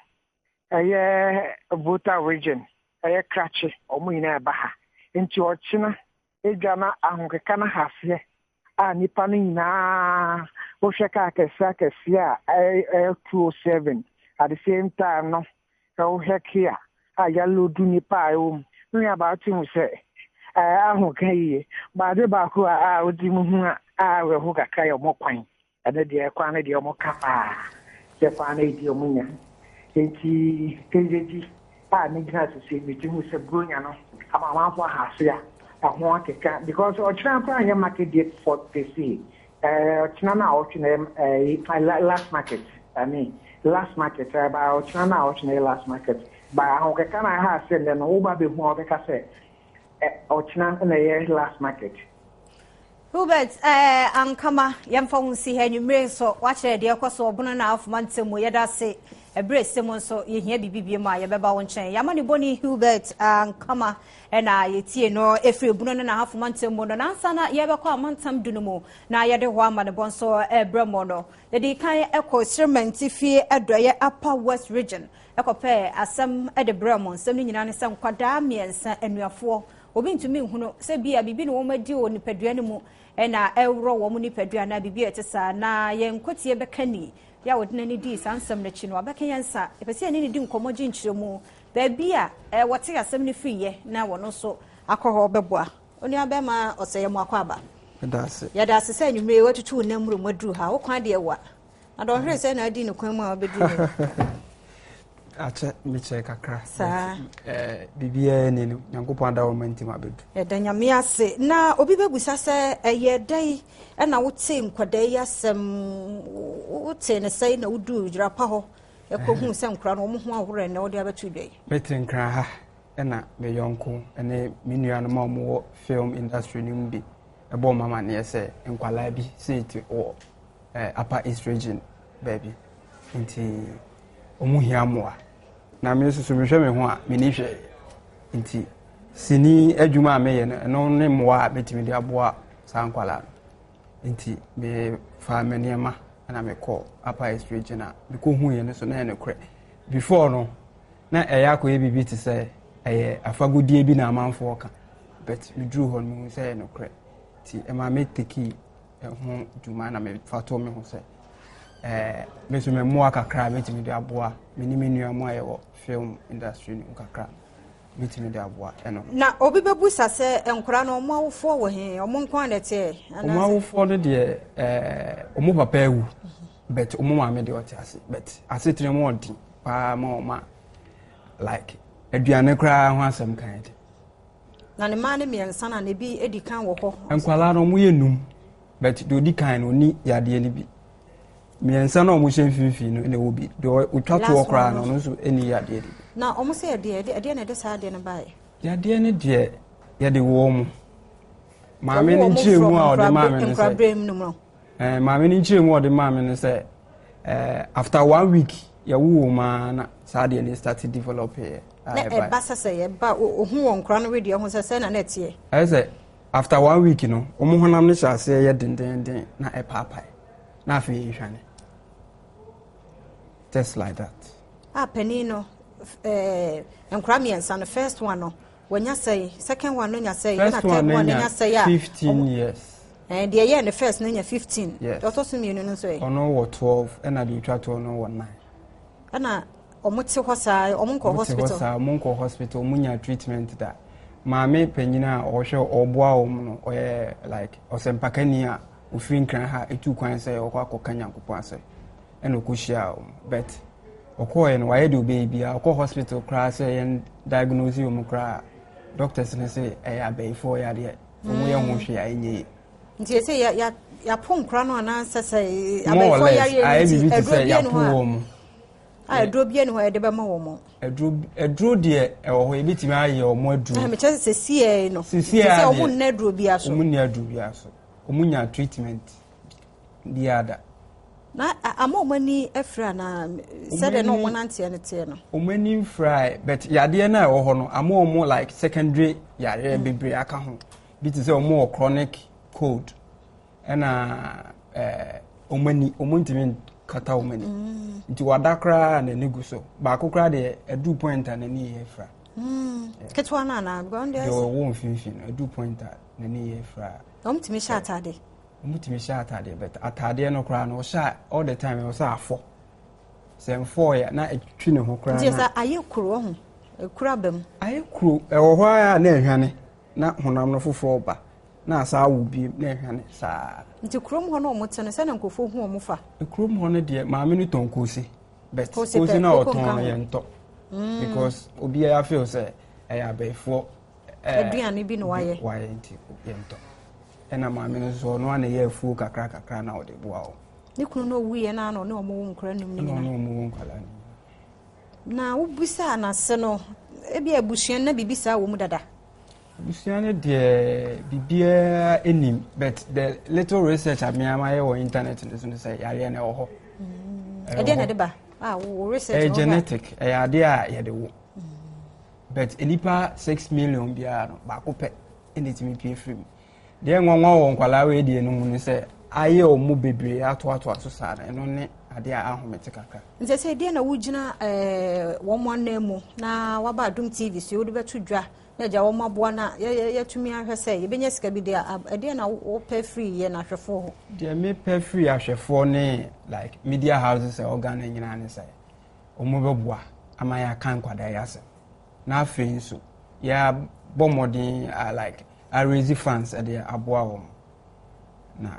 ɛyɛ Volta region, ɛyɛ Krakye, wɔn nyinaa ɛba ha. Nti ɔkyena dwa no ahokeka no ahaseɛ a nnipa no nyinaa wohwɛ kaa akɛseɛ akɛseɛ a ɛyɛ 207 at the same time no wohwɛ kia a yɛalodu nnipa a ɛwɔ mu no yɛ abaa te hu sɛ ahokeka yie baade baako a wodi mu hu a awerɛho kakra yɛ ɔmo kwan Ɛno deɛ kwan no deɛ ɔmo ka paa sɛ kwan no edi ɔmo nya. Enti KJG a me gyina sese me ti hu sɛ Buronya no ama amanfo ahase a ɛho akeka because ɔkyena koraa nyɛ market day for per se. Ɛɛ ɔkyena no a ɔtwe na ɛyɛ last market I mean last market ɛɛ ba ɔkyena no a ɔtwe na ɛyɛ last market ba ahokeka na ɛha ase nnɛ no woba bɛhu a wɔbɛka sɛ ɛ ɔkyena na ɛyɛ last market. Hubert eh, Ankama, yɛmfa wo nsi ha anwummere nso, woakyerɛ deɛ ɛkɔ so ɔbono na afoma ntɛm mu, yɛda ase. Ɛberɛ ɛsɛ mu nso, yɛhia biribi bio mu a yɛbɛba wo nkyɛn. Yɛama ne bɔni Hubert Ankama ɛna yɛtie no ɛfiri ebunu ne n'ahafoma ntɛm mu no. Nansa na yɛbɛkɔ amantam du no mu na yɛde hɔ ama ne bɔ nso ɛbrɛ mu no. Yɛde kan ɛkɔ Sirmanti fie ɛdɔeɛ Upper West Region ɛkɔpɛɛ asɛm ɛde brɛ mu. Nsɛm no nyinaa ne sɛ nkwadaa mmiɛnsa anuafoɔ Obi ntumi nhunu sɛ ebia biribi na wɔadi wɔ nipadua no mu na ɛreworɔ wɔn nipadua anaa biribi a ɛte saa. Na yɛn nkwatie bɛka ni yɛ a ɔde n'ani dii saa nsɛm no akyi no, wabɛka yɛn nsa. Yɛpɛ sɛ yɛne no di nkɔmmɔ gye nkyerɛmu baabi a wɔte asɛm no firiiɛ na wɔno nso akɔ hɔ bɛboa. Onua bɛrima Ɔsɛeɛ Akwaaba. Yɛda ase. Yɛda ase sɛ anwummerɛ yi woatutu wo nan mmuru mu aduru ha. Wo kwan deɛ wa. Na dɔnhwere sɛ na adi ne kwan mu a wobɛduru hɔ. Akyɛ mekyɛ kakra. Saa. Eh, biribiara ni no Nyankopɔn ada wɔn ntim abɛdu. Yɛda Nyame ase. Na obi bɛbusa sɛ ɛyɛ dɛn ɛna wote nkwadaa yi asɛm, wote ne sɛn na woduu Jirapa hɔ? ɛkɔhuu sɛ nkora no wɔn ho ahorow ɛnɛ wɔde abɛto dwa yi? Mete Nkran ha ɛna me yɔnko ne me nuanom a wɔwɔ film industry no mu bi ɛbɔɔ me amaneɛ sɛ nkwadaa bi sei te wɔ eh, Upper East Region baabi nti wɔn hia mmoa na me nso so mehwɛ me ho a menni hwee nti sini adwuma a meyɛ no ɛno ne mmoa a mɛtumi de aboa saa nkwadaa no nti mefaa me nneɛma na mekɔɔ Upper East Region a mekɔhuiɛ no so na ɛyɛ nokorɛ before no na ɛyɛ akɔyɛ biribi te sɛ ɛyɛ afagodie bi na amanfoɔ ka but meduru hɔ no mehu sɛ ɛyɛ nokorɛ nti ɛma me teki ho dwuma na mefa too me ho sɛ ɛɛ me nso me mmoa kakra a mɛtumi de aboa me ne me nua mu a yɛwɔ film industry no mu kakra mɛtumi de aboa ɛno. Na obi bɛbusa sɛ nkwadaa no wɔn awofoɔ wɔ he? Wɔn nko ara na ɛteɛ? Wɔn awofoɔ no deɛ ɛɛ wɔn papa awu but wɔn maame deɛ ɔte ase but asetena mu ɔden paa ma wɔn a like aduane koraa ho asɛm kan de. Na ne mmaa no mmiɛnsa na na ebi adi kan wɔ hɔ. Nkwadaa no wɔyɛ num but deɛ odi kan no ɔni yadeɛ no bi. Mmiɛnsa no a wɔhyɛ mfimfini no na ɛwɔ bi. Deɛ ɔtwa toɔ koraa no ɔno nso ɛni yadeɛ no bi. Na wɔn sɛ ɛdeɛ ɛdeɛ na ɛde saa adeɛ no baeɛ. Yadeɛ no deɛ yɛde wɔ wɔn. Maame no nkyerɛmu a ɔde maa me no sɛ. Eh, maame no nkyerɛmu a ɔde maa me no sɛ eh, after one week yɛwo wɔ mu ara na saa deɛ no start develop yɛ. Na ɛba sɛ sɛ yɛba ohun wɔ nkora no wedeɛ ho sɛ sɛ na na ɛteɛ. Ɛyɛ sɛ after one week no wɔn honam no hyɛ aseɛ yɛ dendenden na ɛpaapae na afei ehwane just like that. A panin no ɛɛ eh, nkora mmiɛnsa no first one no Wanya sɛe, second one no nya sɛe, ɛna third one no nya sɛe a. 15 years. Eh, deɛ ɛyɛɛ ne first no nya 15. Yes. Deɛ ɔtɔ so mmienu no nso ɛ. Ɔno wɔ 12 ɛna deɛ otwa toɔ no wɔ 9. Ɛna ɔmo te hɔ saa, ɔmo nkɔ hospital. Ɔmo te hɔ saa, ɔmo nkɔ hospital, ɔmo nya treatment da. Maame panyin a ɔhwɛ ɔboa wɔn no, ɔyɛ like ɔsɛmpakani a ofiri Nkran ha etu kwan sɛ ɔkɔ akɔka Nyankopɔn asɛm. Ɛna ɔkɔhyiaa wɔn but ɔkɔɔɛ no wayɛ deɛ ɔbɛyɛ biara ɔkɔ hospital koraa sɛ yɛn diagnose wɔn koraa doctors no sɛ ɛyɛ abɛyifoɔ yadeɛ wɔn yɛ ho hwee a ɛnyɛ yie. Nti ɛsɛ yɛ yɛ yɛapo nkora no anaasɛ sɛ abɛyifoɔ yareɛ no nti aduro bi ani hɔ a aduro bi ani hɔ a yɛde bɛma wɔn. Aduro aduro deɛ ɛwɔ hɔ yɛbɛtumi ayɛ wɔn aduro. Mekyɛ sɛ sisiɛ no sisiɛ sɛ wɔn nna aduro biara so. Wɔn nni aduro biara so wɔn nya treatment. biara da. Na ama wɔn ani afira anaa sɛdeɛ na wɔn nanteɛ no teɛ no. Wɔn ani mfirae but yadeɛ no a ɛwɔ hɔ no ama wɔn like secondary yareɛ mm. bebree aka ho bi te sɛ wɔn wɔ chronic cold ɛna ɛɛ wɔn ani wɔn ntumi nkata wɔn ani mm. nti wada koraa n'ani gu so baako koraa deɛ ɛdu point a n'ani yɛ afira. Mm. Ketewa no anaa? Deɛ ɔwɔ mfimfini no ɛdu point a n'ani yɛ afira. Wɔn tumi hyɛ ataade. Wɔtumi hyɛ ataadeɛ but ataadeɛ no koraa no ɔhyɛ a all the time ɛwɔ sɛ afɔ sɛ mfɔɔ yɛ na ɛtwi ne ho koraa na. Nti sɛ ayɛ kuro ɔho ekuro aba mu. Ayɛ kuro ɛwɔ hɔ ara na ɛhwane na honam no foforɔ ba na asa awo biem na ɛhwane saa. Nti kurom hɔ no wɔn te no sɛ na nkurɔfoɔ hu wɔn fa. Kurom hɔ no deɛ maame no tɔn koose but koose no a ɔtɔn no yɛn tɔ mm. because obiara feel sɛ ɛyɛ abɛɛfoɔ. Aduane bi na wayɛ. Wayɛ nti yɛn tɔ. Ɛna maame no nso ɔno ara na ɛyɛ afuo kakra kakra na ɔde boa wɔn. Ne kunu no owuiɛ no ara na ɔne wɔn wo nkwadaa num no nyinaa. Ɛna ɔne wɔn wo nkwadaa num. Na wobisaa n'ase no, ebi abusua na biribi saa wɔ mu dada. Abusua no deɛ biribiara anim but the little research a mmea ma yɛ wɔ internet no so no sɛ yareɛ no ɛwɔ hɔ. Ɛdeɛ na ɛde ba? Ah, wo research. Ɛyɛ genetic, ɛyɛ adeɛ a yɛde wo. But nnipa 6 million biara no baako pɛ ɛna ɛtumi pie firi mu. Deɛ nwanwa wɔ nkwadaa wei deɛ no mu ne sɛ ayɛ wɔn mu bebree atoatoa so saa no ɛno ne adeɛ a ahomete kakra. Nti sɛ deɛ na wogyina eh, wɔn anan mu na waba Adom TV so wode bɛto dwa na agya wɔn aboa na yɛatumi ahwɛ sɛ yɛbɛnya sika bi deɛ ɛdeɛ na wopɛ firi yɛn ahwɛfoɔ hɔ? Deɛ mepɛ firi ahwɛfoɔ ne like media houses a ɛwɔ Ghana nyinaa ne sɛ wɔbɛboa ama yɛaka nkwadaa yi asɛm na afei nso yɛabɔ mmɔden a like a raise funds de aboa wɔn na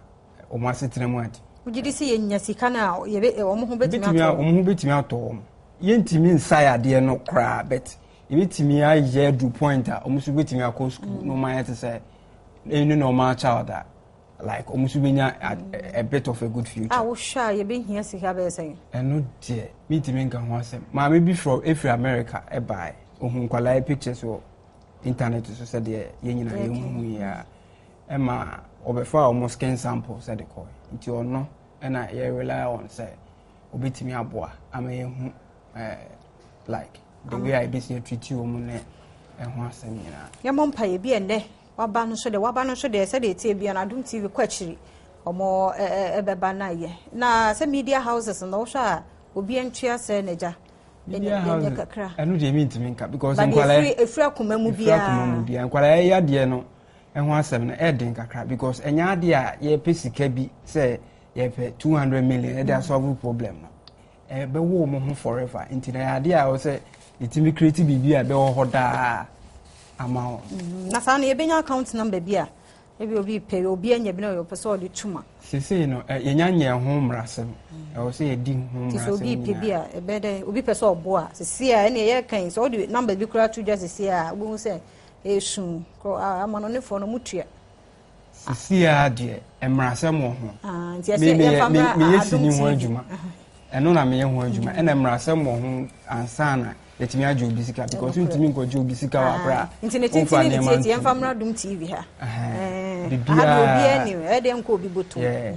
wɔn asetena mu ade. Wogye di sɛ yɛnya sika no a yɛbɛ wɔn ho bɛtumi atɔ wɔn? Wɔn ho bɛtumi atɔ wɔn. Yɛntumi nsa yadeɛ no koraa but yɛbɛtumi ayɛ aduru point a wɔn nso bɛtumi akɔ sukuu na wɔn ayɛ te sɛ ɛne normal child a. Like wɔn nso bɛnya a bit of a good future. A wohwɛ a yɛbɛhia sika bɛyɛ sɛn? Ɛno deɛ mentumi nka ho asɛm. Maame bi from ɛfiri America ɛbaeɛ. Ohun nkwadaa yi pictures wɔ internet so sɛdeɛ yɛn nyinaa yɛn hu yi a ɛma ɔbɛfa wɔn skin sample sɛde kɔɛ. Nti ɔno ɛna yɛ rely on sɛ obetumi aboa ama yɛhu ɛɛ like the way a yɛbɛsi atreat wɔn ne ɛho asɛm nyinaa. Yɛmmɔ mpaeɛ bi ɛnnɛ Waba no nso deɛ waba no nso deɛ sɛdeɛ ɛteɛ biara no Adom TV kɔ akyiri wɔn ɛbɛba na ayɛ na sɛ media houses no wohwɛ a obi ntua sɛ n'agya media houses kakra ɛno deɛ mentumi nka because nkwalaa efiri akoma mu biara efiri akoma mu biara nkwalaa yɛ adeɛ no ɛho asɛm no ɛden kakra because ɛnyɛ adeɛ a yɛpɛ sika bi sɛ yɛpɛ 200 million ɛde asolve problem no Ɛbɛwɔ wɔn ho forever nti na ɛyɛ adeɛ a ɛwɔ sɛ yɛtumi create biribi a ɛbɛwɔ hɔ daa ama wɔn. Mm, na saa no yɛbɛnya account number bi a ebi obi pɛ obi anya bi na ɔyɛ ɔpɛ sɛ ɔde tuma. Sesei no yɛnya nyɛ ho mmarasɛm ɛwɔ sɛ yɛdi ho mmarasɛm nyinaa. Sɛ obi pɛ bi a ɛbɛyɛ dɛ obi pɛ sɛ ɔboa sisi a ɛne ɛyɛ kan sɛ ɔde number bi koraa to dwa sisi a wobɛhu sɛ ɛsu amanɔnefoɔ no mutua. Sisi ara deɛ mmarasɛm wɔ ho. Ah, nti ɛsɛ yɛmfa mmra meyɛ sini ho adwuma. Ɛno na meyɛ ho adwuma. Ɛna mmarasɛm wɔ ho ansa na yɛtumi agye obi sika because ntumi nkɔgye obi sika wɔ abere a nti ne tenten ne tietie yɛmfa mmra Adom TV ha. Biribiara obiara ni ɛdeɛ nkɔ obi bɔtɔ.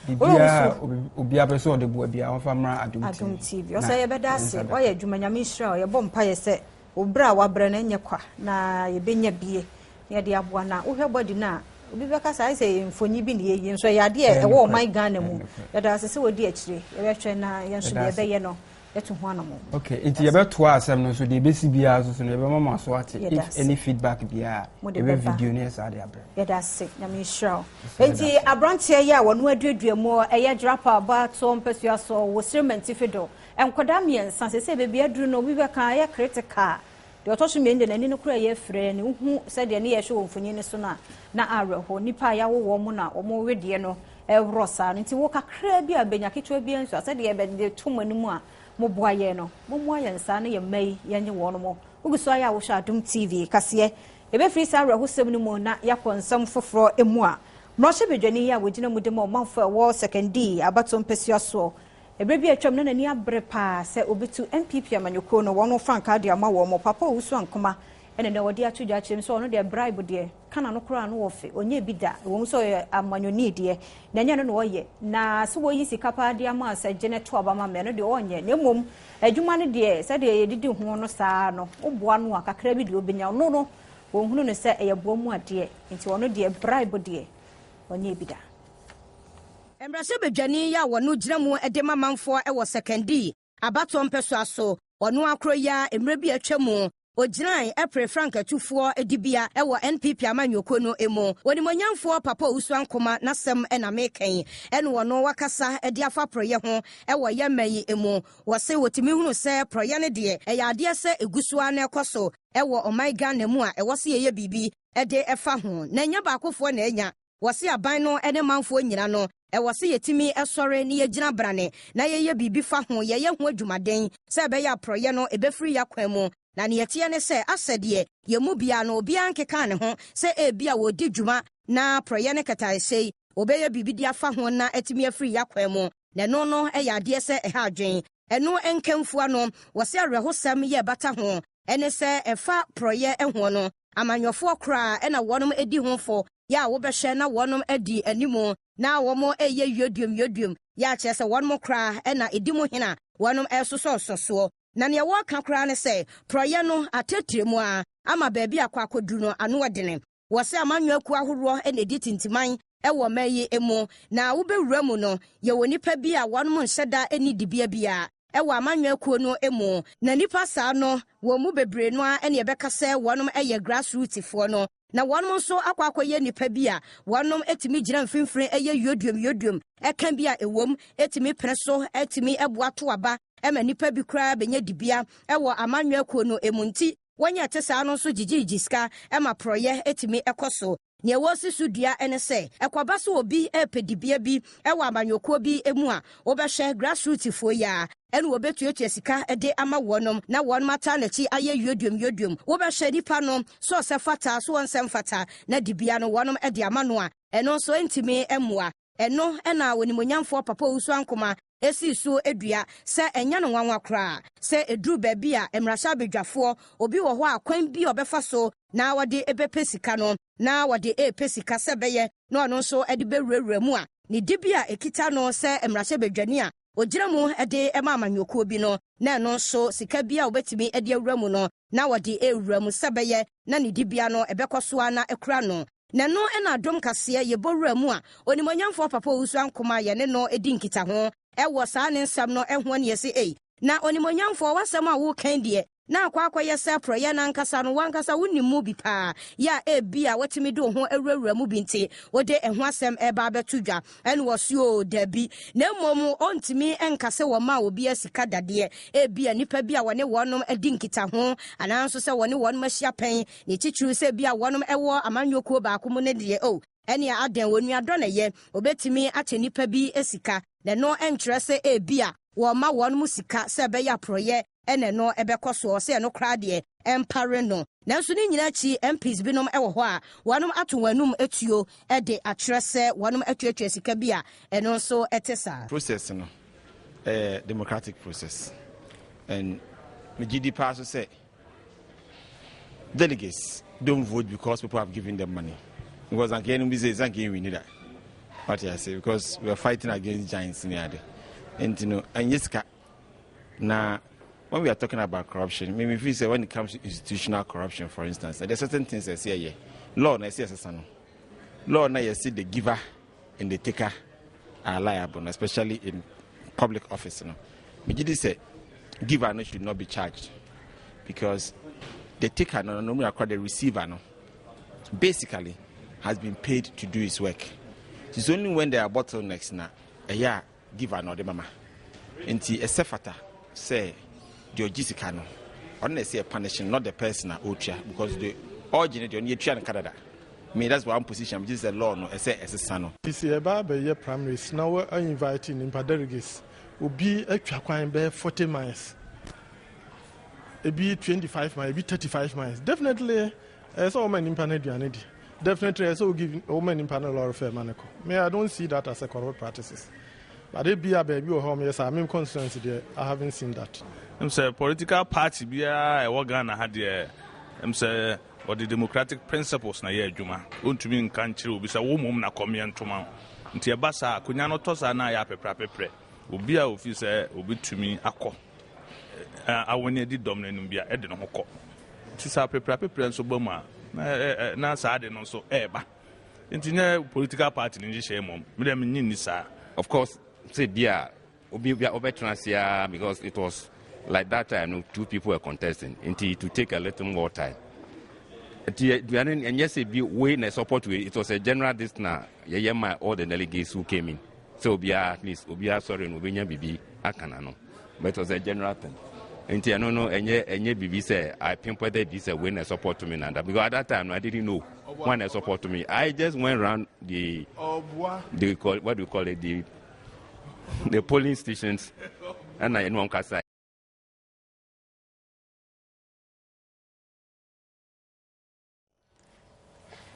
Biribiara obiara pɛ sɛ ɔde boa biara wɔmfa mmra Adom TV. Adom TV ɔsɛ yɛbɛda ase ɔyɛ adwuma Nyame nhyira yɛbɔ mpaeɛ sɛ Wo brɛ a wabrɛ no ɛnyɛ kwa na yɛbɛnya bie na yɛde aboa na wohwɛ body no a obi bɛka sɛ ayɛ sɛ ɛyɛ mfonyi bi na yɛyi nso ɛyɛ adeɛ a ɛwɔ ɔman Ghana mu yɛda ase sɛ wɔdi akyire yɛbɛhwɛ na yɛn nso deɛ yɛbɛyɛ no yɛto ho anamɔ. Okay, nti yɛbɛtoa asɛm no so deɛ ɛbɛsi biara so so no yɛbɛma mo aso ate if any feedback biara yɛbɛ video ne yɛsaa de abrɛ. Yɛda ase Nyame nhyira wo. Nti aberanteɛ yi a wɔno aduadua mu ɛyɛ Jirapa Abatoɔ mpasua so wɔ Sirema Ntifi do Nkwadaa mmiɛnsa, seesei baabi aduru no, obi bɛka ɛyɛ critical. Deɛ ɔtɔ so mmienu deɛ n'ani no koraa yɛ afire ne wohu sɛdeɛ ne yɛhwɛ wɔ mfonyin no so no a, na awerɛho. Nnipa a yɛawo wɔn na wɔn wedeɛ no ɛworɔ saa no. Nti wo kakraa bi a bɛnya ketewa bi nso a, sɛdeɛ yɛbɛde to mo anim a moboa yɛn no, mommoa yɛn saa na yɛn mma yi yɛnye wɔn mo. Wogu so ayɛ a wohwɛ Adom TV kaseɛ. Yɛbɛfiri saa awerɛhosɛm no mu na yɛakɔ nsɛm foforɔ mu a, mmarahyɛbadwani yi a wɔgyina mu de ma ɔmanfoɔ a ɛwɔ Sekondii abatoɔ mpasua soɔ Ɛberɛ bi a atwam na n'ani abere paa sɛ ɔbɛtu NPP amanyɔkuo no wɔn frankaa de ama wɔn. Papa Owusu Ankomah ɛna nɛ ɔde ato dwa akyerɛ mu sɛ ɔno deɛ bribe deɛ ka n'ano koraa no ɔfe, ɔnyɛɛ bi da. Ɛwɔ mu sɛ ɔyɛ amanyɔni deɛ, na ɛnyɛ ɛno na ɔyɛ. Na sɛ wɔyi sika paa de ama sɛ gye no to aba ma me, ɛno deɛ ɔnyɛ. Na mmom adwuma no deɛ sɛdeɛ yɛdidi ho no saa no, woboa no a kakra bi deɛ ɔbɛnya. Ɔno no wɔnhunu no sɛ ɛyɛ boa mu adeɛ, nti ɔno deɛ bribe deɛ ɔnyɛɛ bi da. Mmarahyɛbadwani yi a wɔno gyina mu de ma manfoɔ wɔ Sekandi abatoɔ mpɛsoa so, ɔno ara korɔ yi ara mmerɛ bi a atwa mu ɔgyinae pere frankatufoɔ dibea wɔ NPP amanyɔkuo no mu. Onimuonyamfoɔ Papa Owusu Ankomah n'asɛm na meka yi, ɛna ɔno wakasa de afa porɔeɛ ho wɔ yɛn man yi mu. Wɔse wɔtumi hunu sɛ porɔeɛ no deɛ ɛyɛ adeɛ sɛ ɛgu so ara na ɛkɔ so wɔ ɔman Ghana mu a ɛwɔ sɛ yɛyɛ biribi de fa ho, na ɛnyɛ baakofoɔ na anya. Wɔse aban no ne manfoɔ nyina no, ɛwɔ se yɛtumi sɔre ne yɛgyina brane na yɛyɛ biribi fa ho, yɛyɛ ho adwumaden sɛ ɛbɛyɛ a porɔeɛ no ɛbɛfiri y'akwan mu. Na neɛ ɛteɛ ne sɛ, asɛ deɛ yɛn mu biara no obiara nkekaa ne ho sɛ ebia wɔredi dwuma na porɔeɛ no kɛtae sei, wɔbɛyɛ biribi de afa ho na atumi afiri y'akwan mu. Na ɛno no yɛ adeɛ sɛ ɛha adwen. Ɛno nkamfua no, wɔse awerɛhosɛm yɛ ɛbata ho ne sɛ ɛfa porɔeɛ hoɔ no, amanyɔfoɔ koraa na wɔnom di ho fɔ yɛ a wobɛhwɛ na wɔnom adi animu na wɔn reyɛ yuoduom yuoduom yɛ a kyerɛ sɛ wɔnom koraa na ɛdi mu hene a wɔnom resosɔsosɔ soɔ. Na neɛ wɔreka koraa ne sɛ porɔeɛ no atrɛtrɛ mu ara ama baabi a akɔ akɔduru no ano ɔdene. Wɔse amanyɔ akuo ahoroɔ na ɛdi tintiman wɔ ɔman yi mu na wobɛwura mu no yɛwɔ nnipa bi a wɔnom nhyɛ da nni dibea biara wɔ amanyɔ akuo no mu na nnipa saa no wɔn mu bebree no ara na yɛbɛka sɛ wɔnom yɛ grass root foɔ no. Na wɔnom nso akɔ akɔyɛ nnipa bi a wɔnom tumi gyina mfimfini yɛ yuoduom yuoduom ɛka bi a ɛwom tumi pene so tumi boa to aba ma nnipa bi koraa bɛnya dibea wɔ amanyɔ akuo no mu nti wɔn a ɛte saa no nso gyigyiigyi sika ma porɔeɛ tumi kɔ so. Nea wɔresi so dua ne sɛ ɛkɔba sɛ obi repɛ dibea bi wɔ amanyɔkuo bi mu a wobɛhwɛ grassroots foɔ yi ara ɛna wɔbɛtuatua sika de ama wɔnom na wɔnom ataa n'akyi ayɛ yuoduom yuoduom. Wobɛhwɛ nipa no sɛ ɔsɛ fata so ɔnsɛ mfata na dibea no wɔnom de ama no a, ɛno nso ɛntumi mmoa. Ɛno na Onimuonyamfoɔ Papa Owusu Ankomah sii so dua sɛ ɛnyɛ no nwanwa koraa sɛ ɛduru baabi a mmarahyɛbadwafoɔ obi wɔ hɔ a kwan bi a ɔbɛfa so na ɔde bɛpɛ sika no na ɔde repɛ sika sɛ ɛbɛyɛ na ɔno nso de bɛwurawura mu a ne dibea a ɛkita no sɛ mmarahyɛbadwani a ɔgyina mu de ma amanyɔkuo bi no na ɛno nso sika bi a ɔbɛtumi de awura mu no na wɔde rewura mu sɛ ɛbɛyɛ na ne dibea no ɛbɛkɔ so ara na akura no. Na ɛno na adom kaseɛ yɛbɔ wura mu a Onimuonyamfoɔ Papa Owusu Ankomah yɛne no di nkitaho wɔ saa ne nsɛm no ho ne yɛse ei, na Onimuonyamfoɔ w'asɛm a woreka yi deɛ na akɔ akɔyɛ sɛ porɔeɛ no ankasa no w'ankasa wonim mu bi paa yɛ a ebia woatumi de wo ho awurawura mu bi nti wode ɛho asɛm reba abɛto dwa. Ɛna ɔse oo dabi, na mmom ɔntumi nka sɛ wɔmaa obiara sika dadeɛ, ebia nnipa bi a wɔne wɔnom adi nkitaho anaa nso sɛ wɔne wɔnom ahyia pɛn, ne titiriw sɛ ebia wɔnom wɔ amanyɔ kuo baako mu no deɛ oh, ɛneɛ adɛn, onuadɔ na ɛyɛ, obetumi akyɛ nnipa bi sika, na ɛno nkyerɛ sɛ ebia wɔma wɔnom sika sɛ ɛbɛyɛ aporɔyɛ na ɛno bɛkɔ soɔ, sɛ ɛno koraa deɛ ɛmpare no. Nanso ne nyinaa akyi MPs binom wɔ hɔ a wɔnom ato wɔn anum tuo de akyerɛ sɛ wɔnom atuatua sika bi a ɛno nso te saa. Process no ɛyɛ democratic process and megye di paa so sɛ delegates don't vote because people have given them money because anka yɛn bi sɛ anka yɛn win da what I say because we are fighting against giants ne ade nti no ɛnyɛ sika. Na when we are talking about corruption, me me feel say when it comes to institutional corruption, for instance, there are certain things I say yeah. Law na ɛsɛ ɛsesa no. Law na yɛsi the giver and the taker are liable, especially in public office. No, me gye di sɛ giver no should not be charged because the taker no no no the receiver no basically has been paid to do his work. It's only when there are bottlenecks na ɛyɛ a Giver na ɔde mama. Nti ɛsɛ fata sɛ deɛ ɔgye sika no ɔno na ɛsɛ yɛ punish no not the person a ɔretua because the ɔregye no deɛ ɔno yɛtua no ka dada. Me that's one position megye sɛ law no ɛsɛ ɛsesa no. Nti sɛ yɛba abɛyɛ primaries na wo invite nnipa delegates obi atwa kwan bɛyɛ 40 miles ebi 25 miles ebi 35 miles definitely ɛyɛ sɛ wɔma nnipa no aduane di. Definitely ɛsɛ wo give woma nipa no lorry fare ma no kɔ. Me I don't see that as a corrupt practices. But ebia baabi wɔ hɔ a wɔyɛ saa, me constituency deɛ I haven't seen that. Ɛm sɛ political party biara a ɛwɔ Ghana ha deɛ ɛm sɛ ɔde democratic principles na ɛyɛ adwuma. Wontumi nka nkyerɛ obi sɛ wo mmom na kɔmeɛ ntoma wo. Nti ɛba saa a, akonnwa no tɔ saa na ayɛ apeprɛapeprɛ. Obi a ofi sɛ obetumi akɔ awɔne adi dɔm no anim bi a, ɛde ne ho kɔ. Nti sɛ apeprɛapeprɛ nso ba mu a, na saa ade no nso ɛreba. Nti nyɛ political party no nhyehyɛe mmom. Me deɛ mennye nni saa. Of course, sɛ bi a obi bi a ɔbɛtena ase ara because it was like that time no two people were contesting nti it will take a little more time. Nti aduane no ɛnyɛ sɛ bi wei na support wei, it was a general this na yɛyɛ ma all the delegates who came in. Sɛ obiara at least obiara sɔre no obenya biribi aka n'ano but it was a general thing nti ɛno no ɛnyɛ ɛnyɛ biribi sɛ I pinpointed bi sɛ wei na support me nanda because at that time no I didn't know when I support me I just went round the the call what do you call it the polling stations ɛna ɛnu wɔn kasa.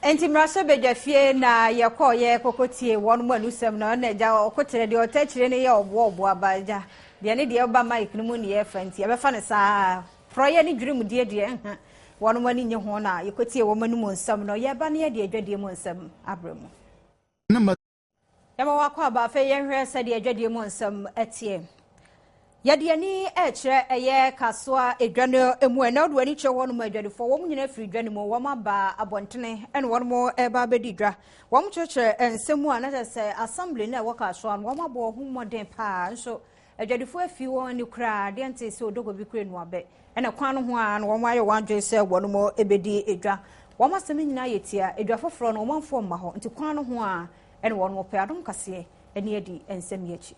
Enti mmarahyɛbadwafie na yɛkɔɔ yɛ kɔkɔtie wɔn mu anusɛm no na agya ɔkokyerɛ deɛ ɔtɛ akyire no yɛ ɔboa ɔboa ba agya deɛ ne deɛ ɔba mic no mu ne yɛfa nti yɛbɛfa no saa porɔyɛ ne dwirim deɛ deɛ nha wɔn mu ani nye ho na yɛkɔtie wɔn anum nsɛm no yɛba ne yɛde adwadie mu nsɛm abrɛ mu. Yɛma wakɔ aba afei yɛnhwɛ sɛdeɛ adwadie mu nsɛm teɛ. Yɛde ani rekyerɛ ɛyɛ Kasoa edwa no mu ɛnɛ wode w'ani kyerɛ hɔnom adwadifoɔ wɔn nyinaa firi dwa no mu wɔn aba abɔntene ɛna wɔn reba abɛdi dwa. Wɔn kyerɛkyerɛ nsɛm mu a na kyerɛ sɛ assembly no a ɛwɔ Kasoa no wɔn abɔ wɔn ho mmɔden paa nso adwadifoɔ afi wɔn ani koraa adeɛ nte sɛ odoko bi kura nnuabɛ ɛna kwan no ho a na wɔn ayɛ wɔn adwene sɛ wɔn bɛdi edwa. Wɔn asɛm nyinaa yɛ tia edwa foforɔ no wɔn amfoɔ mma hɔ nti kwan no ho a ɛne wɔn pɛ adom kaseɛ ɛne adi nsɛm yi akyi.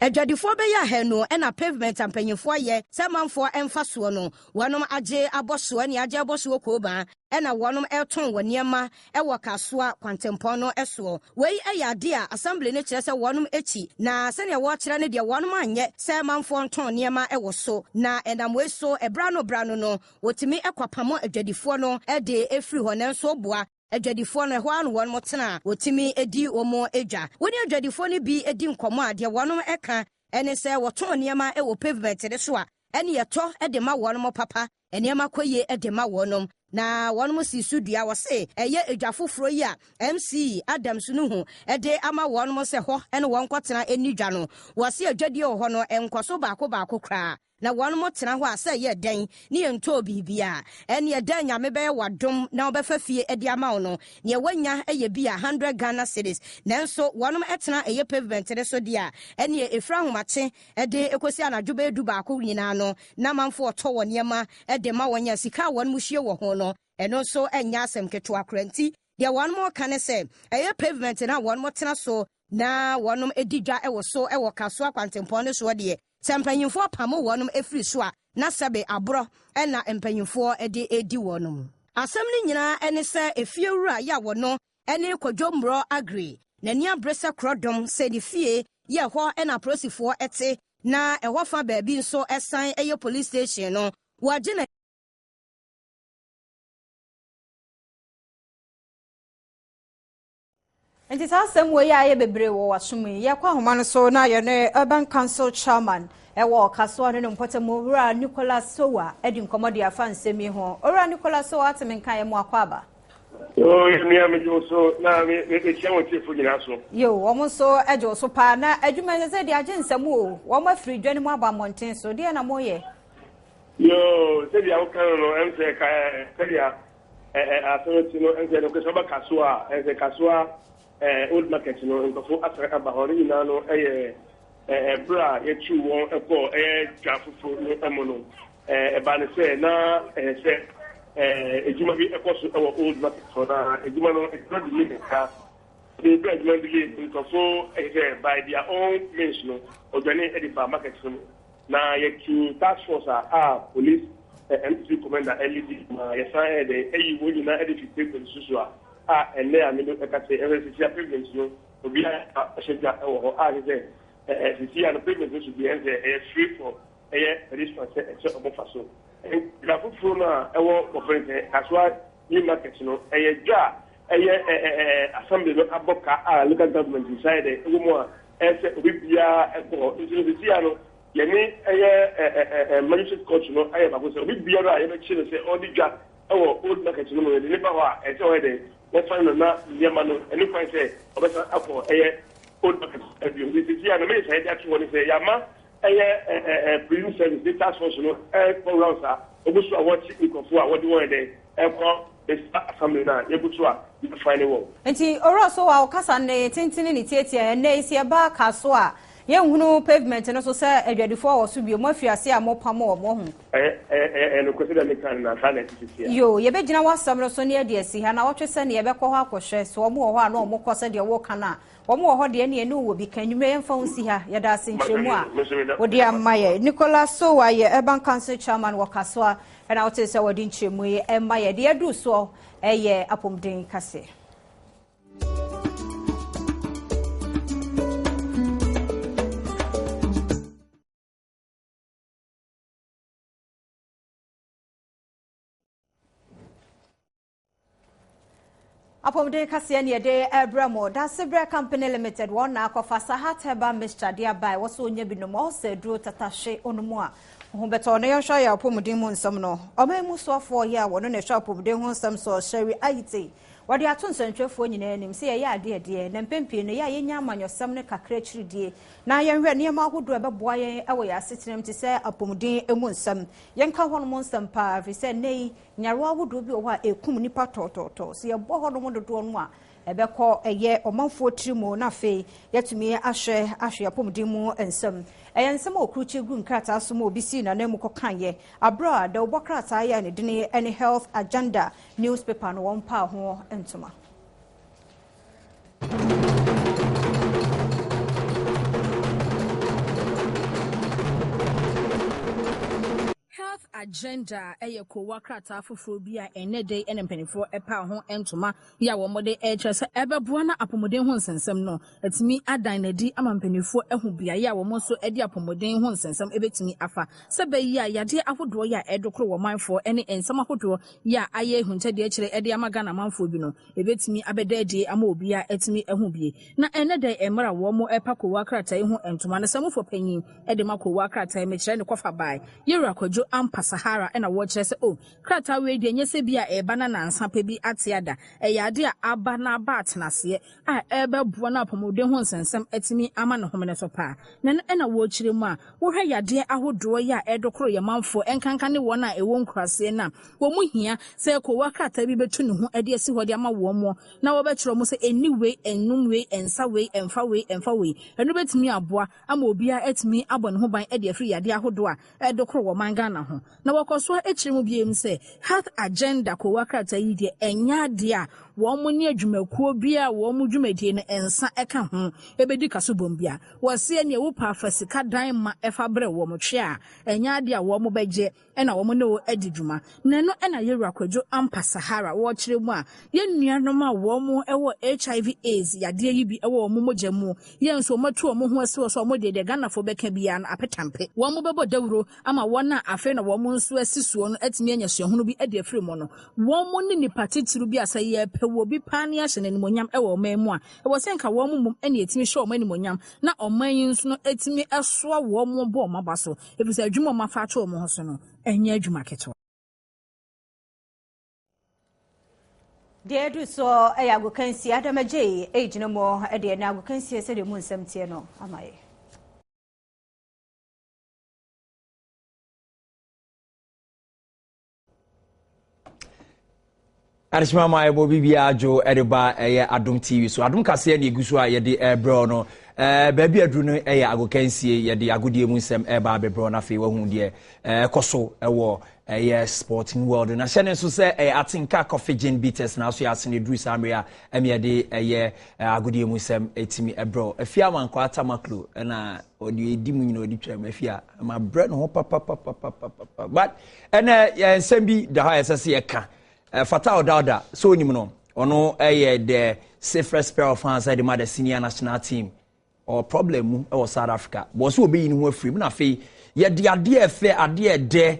Adwadifoɔ bɛyɛ ahanu na pavement a mpanyinfoɔ ayɛ sɛ amanfoɔ mfa soɔ no, wɔnom agye abɔ soɔ ne agye abɔ soɔ koobaa na wɔnom retɔn wɔn nneɛma wɔ Kasoa kwantempɔn no soɔ. Wei yɛ adeɛ a Assembly no kyerɛ sɛ wɔnom kyi na sɛdeɛ wɔrekyerɛ no deɛ wɔnom anyɛ sɛ amanfoɔ ntɔn nneɛma wɔ so na ɛnam wei so berɛ ano berɛ ano no wɔtumi kɔpamo adwadifoɔ no de firi hɔ nanso boa. adwadifoɔ no ɛhɔ ara na wɔnom tena a wɔtumi di wɔn dwa. Wo ne adwadifoɔ no bi di nkɔmmɔ a, deɛ wɔnom ka ne sɛ wɔtɔn nneɛma wɔ pavement no so a, ɛne ɛtɔ de ma wɔnom papa, nneɛma kɔ yie de ma wɔnom. Na wɔnom sii so dua, wɔse ɛyɛ edwa foforɔ yi a MC Adams Nuhu de ama wɔnom sɛ hɔ ne wɔn nkɔtena nni dwa no, wɔse adwadie wɔ hɔ no nkɔso baako baako koraa. Na wɔnom tena hɔ a sɛ ɛyɛ dɛn ne yɛntɔɔ biribiaa, ɛneɛ dɛn Nyame bɛyɛ w'adom na ɔbɛfa fie de ama wo no, neɛ wanya yɛ bi a hundred Ghana cedis, nanso wɔnom tena ɛyɛ pavement no so deɛ a, ɛneɛ ɛfiri ahomakye de kɔsi anadwo bɛyɛ dubaako nyinaa no na amanfoɔ tɔ wɔn nneɛma de ma wɔn a sika a wɔnom hwie wɔ ho no, ɛno nso nyɛ asɛm ketewa koraa. Nti deɛ wɔnom reka ne sɛ ɛyɛ pavement no a wɔnom tena so na wɔnom di dwa wɔ so wɔ Kasoa kwantempɔn no soɔ deɛ, sɛ mpanyinfoɔ pamo wɔnom firi so a, na sɛbe aborɔ na mpanyinfoɔ de redi wɔnom. Asɛm no nyinaa ne sɛ efiewura yi a wɔno ne Kwadwo Mmorɔ Aggrey, n'ani abere sɛ korɔdom sɛ ne fie yɛ hɔ na apolisifoɔ te na ɛhɔ fa baabi nso san yɛ police station no, wɔagye no. Nti saa asɛm wei a ayɛ bebree wɔ w'asom yi, yɛkɔ ahoma no so na yɛne Urban Council Chairman ɛwɔ Kasoa ne ne mpɔtam Owura Nicholas Sowa adi nkɔmmɔ de afa nsɛm yi ho. Owura Nicholas Sowa ate me nka yɛ mo akɔ aba. Yoo, yɛ nua megye wo so na mekyia wɔn tiefo nyinaa so. Yoo, wɔn nso gye wo so paa na adwuma sɛ sɛ de agye nsɛm o, wɔn afiri dwa no mu aba mmɔnten so, deɛ na moyɛ? Yoo, sɛdeɛ woka no no, ɛm sɛ ka sɛdeɛ asɛm no te no, ɛm sɛ nokorɛ sɛ woba Kasoa a, ɛm sɛ Kasoa old market no, nkurɔfo asan aba hɔ. Ne nyinaa no ɛyɛ ɛberɛ a yɛtuu wɔn kɔɔ ɛyɛ dwa foforo no mu no, ɛbaa no sɛ na ɛyɛ sɛ adwuma bi ɛkɔ so ɛwɔ old market hɔ, na adwuma no adwuma delay kakra. Bere a adwuma no delay no, nkurɔfo ɛyɛ sɛ by their own means no, wɔdwane de baa market no mu. Na yɛtuu task force a a police MTC commander leadi ma yɛsan yɛɛ dɛn ayi wɔn nyinaa de fi pavement so so a a ɛnnɛ a me no ɛka sɛ ɛhwɛ sisi a pavement no obiara hyɛ dwa wɔ hɔ a kyerɛ sɛ sisi a no pavement no so deɛ ɛsɛ ɛyɛ free for ɛyɛ pedestrian sɛ ɛsɛ ɔmo fa so. Dwa foforo no a ɛwɔ wɔfrɛ no sɛ Kasoa New Market no ɛyɛ dwa a ɛyɛ assembly no abɔ ka a local government nsa yɛ dɛn ɛwɔ mu a ɛyɛ sɛ obi biara kɔ hɔ. Nti no seesei ara no, yɛne ɛyɛ magistrate court no ayɛ baako sɛ obi biara a yɛbɛkye no sɛ ɔredi dwa wɔ old market no mu no, yɛde no ba hɔ a, ɛsɛ sɛ ɔyɛ dɛn? Wɔfane no na nneɛma no, ɛne kwan sɛ ɔbɛsan akɔ ɛyɛ old market bio. Nti seesei ara no, me nhyehyɛe de ato hɔ ne sɛ yɛama ɛyɛ prison service ne task force no ɛrekɔ rounds a wɔgu so a wɔrekye nkurɔfoɔ a wɔde wɔn yɛ dɛn ɛrekɔ bɛsa assembly no a yɛgu so a yɛfine wɔn. Nti Owura Sowah wo kasa no ne tenten ne ne tiatia, ɛnnɛ yi sɛ yɛba Kasoa a yɛnhunu pavement no so sɛ adwadifoɔ wɔ so bio, moafiri aseɛ a mopamo wɔn, wahu. Ɛyɛ ɛyɛ nokorɛ sɛdeɛ meka no na saa na ɛte seesei ara. Yoo, yɛbɛgyina w'asɛm no so na yɛde asi ha naawɔtwe sɛdeɛ yɛbɛkɔ hɔ akɔhwɛ, sɛ wɔn wɔ hɔ a na wɔn kɔ sɛdeɛ woka no a, Wɔn wɔ hɔ deɛ ɛneɛ ne wo wɔ bi ka anwummerɛ yɛmfa wo nsi ha yɛda ase nkyerɛmu a wode ama yɛ Nicholas Sowah yɛ Urban Council Chairman wɔ Kasoa ɛna wotee sɛ wɔde nkyerɛmu yi ɛma yɛ deɛ aduru soɔ ɛyɛ apɔmuden kaseɛ. Apɔmuden kaseɛ ne yɛde ɛbrɛ mo. Dasebrɛ Company Limited wɔn na akɔfa Sahat Herbal Mixture de aba a ɛwɔ sɛ onya bi nom ɔsɛ aduro tatahwe onom a ho bɛtɔ na yɛnhwɛ ayɛ apɔmuden mu nsɛm no. Ɔman mu soafoɔ yɛ a wɔno na ɛhwɛ apɔmuden ho nsɛm soɔ Sherry Ayitey wɔde ato nsɛntwerɛfoɔ nyinaa anim sɛ yɛyɛ adeɛ deɛ na mpɛn pii no yɛ a yɛnya amanyɔsɛm no kakra akyiridie na yɛnhwɛ nneɛma ahodoɔ a ɛbɛboa yɛn wɔ yɛn asetenam te sɛ apɔmuden mu nsɛm. Yɛnka hɔnom nsɛm paa ɛfiri sɛ nnɛ yi Nyarewa ahodoɔ bi wɔ hɔ a ɛkum nnipa tɔɔtɔɔtɔɔ. Sɛ yɛbɔ hɔnom dodoɔ no a, ɛbɛkɔ ɛyɛ ɔmanfoɔ tiri mu na afei yɛatumi ahwɛ ahwɛ apɔmuden mu nsɛm. Ɛyɛ nsɛm a wɔkrukye gu nkrataa so ma obi sii n'ananmu kɔkaeɛ aberɛ a dawubɔ krataa yi a ne dini ne Health Agenda newspaper no wɔmpaa ho ntoma. Health Health Agenda yɛ kowa krataa foforɔ bi a ɛnnɛ da yi na mpanimfoɔ paw ho ntoma yi a wɔde rekyerɛ sɛ ɛbɛboa na apɔmuden ho nsɛnsɛm no atumi adan no adi ama mpanimfoɔ ahu beaeɛ a wɔn nso de apɔmuden ho nsɛnsɛm bɛtumi afa sɛ bɛyɛ a yadeɛ ahodoɔ yi a ɛredokoro wɔ manfoɔ ne nsɛm ahodoɔ yi a ayɛ ahuntɛdeɛ kyerɛ de ama Ghana manfoɔ bi no ɛbɛtumi abɛda adie ama obiara atumi ahu bie. Na ɛnnɛ da yi mmerɛ a wɔrepa kowa krataa yi ho ntoma no samufo panyin de ma kowa krataa yi mekyerɛ ne kɔfa bae Yewura Kwadwo Ampa Sahara na wɔrekyerɛ sɛ oh krataa wei deɛ nyɛ sɛ bi a ɛreba na nansa pɛ bi ate ada, ɛyɛ ade a aba na aba atenaseɛ a ɛrebɛboa na apɔmuden ho nsɛnsɛm atumi ama ne homene so paa. Na ɛno na wɔrekyerɛ mu a wohwɛ yadeɛ ahodoɔ yi a ɛredokoro yɛn manfoɔ ɛnkanka ne wɔn a ɛwɔ nkuraseɛ no a wɔn hia sɛ kowa krataa bi bɛtu ne ho de asi hɔ de ama wɔn na wɔbɛkyerɛ wɔn sɛ ɛnni wei, ɛnnom wei, ɛnsa wei, ɛmfa wei, ɛmfa wei. Ɛno bɛtumi aboa ama obiara atumi abɔ ne ho ban de afiri yadeɛ ahodoɔ a ɛredokoro wɔ ɔman Ghana ho. Na wɔkɔ so ara kyerɛ mu bio sɛ Health Agenda kowa krataa yi deɛ ɛnyɛ adeɛ a wɔn ne adwumakuo biara a wɔn dwumadie no nsa ka ho bɛdi kasobom biara. Wɔse ɛneɛ wopɛ a fa sika dan ma fa brɛ wɔn, twe a ɛnyɛ adeɛ a wɔn bɛgye na wɔn ne wo adi dwuma. Na ɛno na Yɛwura Kwadwo Ampa Sahara wɔrekyerɛ mu a, yɛn nuanom a wɔn wɔ HIV AIDS yadeɛ yi bi wɔ wɔn mogya mu, yɛn nso wɔn atu wɔn ho asi hɔ sɛ wɔn deɛ deɛ Ghanafoɔ bɛka biara no apetampe. Wɔn bɛbɔ dawuro ama wɔn a afei na wɔn nso asi soɔ no atumi anya suahunu bi de afiri mu no. Wɔn ne nnipa titiriw bi a sɛ yɛrepɛ wɔ bi paa na yɛahyɛ no animuonyam wɔ ɔman mu a, ɛwɔ sɛ nka wɔn mmom na yɛtumi hyɛ wɔn animuonyam na ɔman yi nso no atumi soa wɔn bɔ wɔn aba so. Efisɛ adwuma a wɔafa ato wɔn ho so no, ɛnyɛ adwuma ketewa. Deɛ ɛdu soɔ yɛ agokansie. Adam Agyei ɛgyina mu deɛ na agokansie sɛdeɛ mu nsɛm teɛ no ama yɛ. Adehyema ma ɛbɔ biribiara adwo ɛde ba ɛyɛ Adom TV so. Adom kaseɛ na egu so a yɛde ɛrebrɛ no. Ɛɛ baabi aduru no ɛyɛ agokansie yɛde agodie mu nsɛm ɛreba abɛbrɛ no afei wahu deɛ ɛkɔ so ɛwɔ ɛyɛ sporting world. Na hyɛ ne nso sɛ ɛyɛ Atenka Coffee Gin Bitters na aso yɛ asene duru saa mmerɛ a ɛmi yɛde ɛyɛ agodie mu nsɛm ɛtumi ɛbrɛ. Afia Amankwa Tamaklo ɛna ɔde edi mu nyina ɔde twam afia ma brɛ ne ho papapapapapa but ɛnɛ yɛn nsɛm bi da hɔ a ɛsɛ sɛ yɛka Fatah Dauda sɛ onim no ɔno ɛyɛ the safest pair of hands ɛde ma the senior national team ɔwɔ problem mu ɛwɔ South Africa bɔɔ sɛ ɔbɛyi ne ho afiri mu na afei yɛde adeɛ ɛfɛ adeɛ ɛdɛ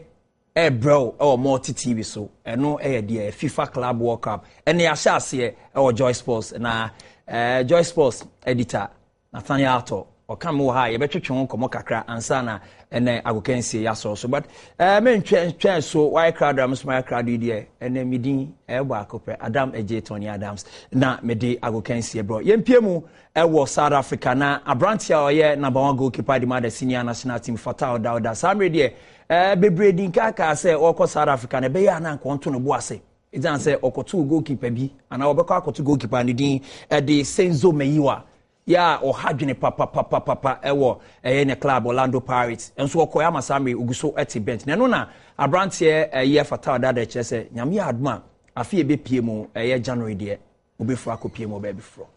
ɛbrɛw ɛwɔ multi tv so ɛno ɛyɛ deɛ FIFA Club World Cup ɛne ahyɛ aseɛ ɛwɔ Joy Sports na ɛɛ Joy Sports editor Nathaniel Atɔ, ɔka me wɔ ha a yɛbɛtwetwe ho nkɔmmɔ kakra ansa na ɛnɛ agokansie yi asɔre so but ɛɛ eh, mentwɛn twɛn so wayɛ krado a me nso mayɛ krado yi deɛ ɛnɛ me din ɛyɛ baako pɛ Adam Agye Tony Adams na mede agokansie brɔ yɛmpie mu ɛwɔ South Africa na aberanteɛ a ɔyɛ number one goalkeeper de ma the senior national team Fatah Dauda saa mmerɛ deɛ ɛɛ bebree di nkakaa sɛ ɔrekɔ South Africa na ɛbɛyɛ a na nka ɔnto ne bo ase ɛsiane sɛ ɔkɔtoo goalkeeper bi anaa ɔbɛkɔ akɔto goalkeeper ne din ɛde Senzo Meyiwa yɛ a ɔha dwene papapapapa ɛwɔ ɛyɛ ne club Orlando Pirates nso ɔkɔɛ ama saa mmere ogu so ɛte bench na ɛno na aberanteɛ ɛyɛ Fatah Dada kyerɛ sɛ nyame yɛ adom a afe ɛbɛpie mu ɛyɛ January deɛ obɛfiri akɔpie mu baabi foforɔ.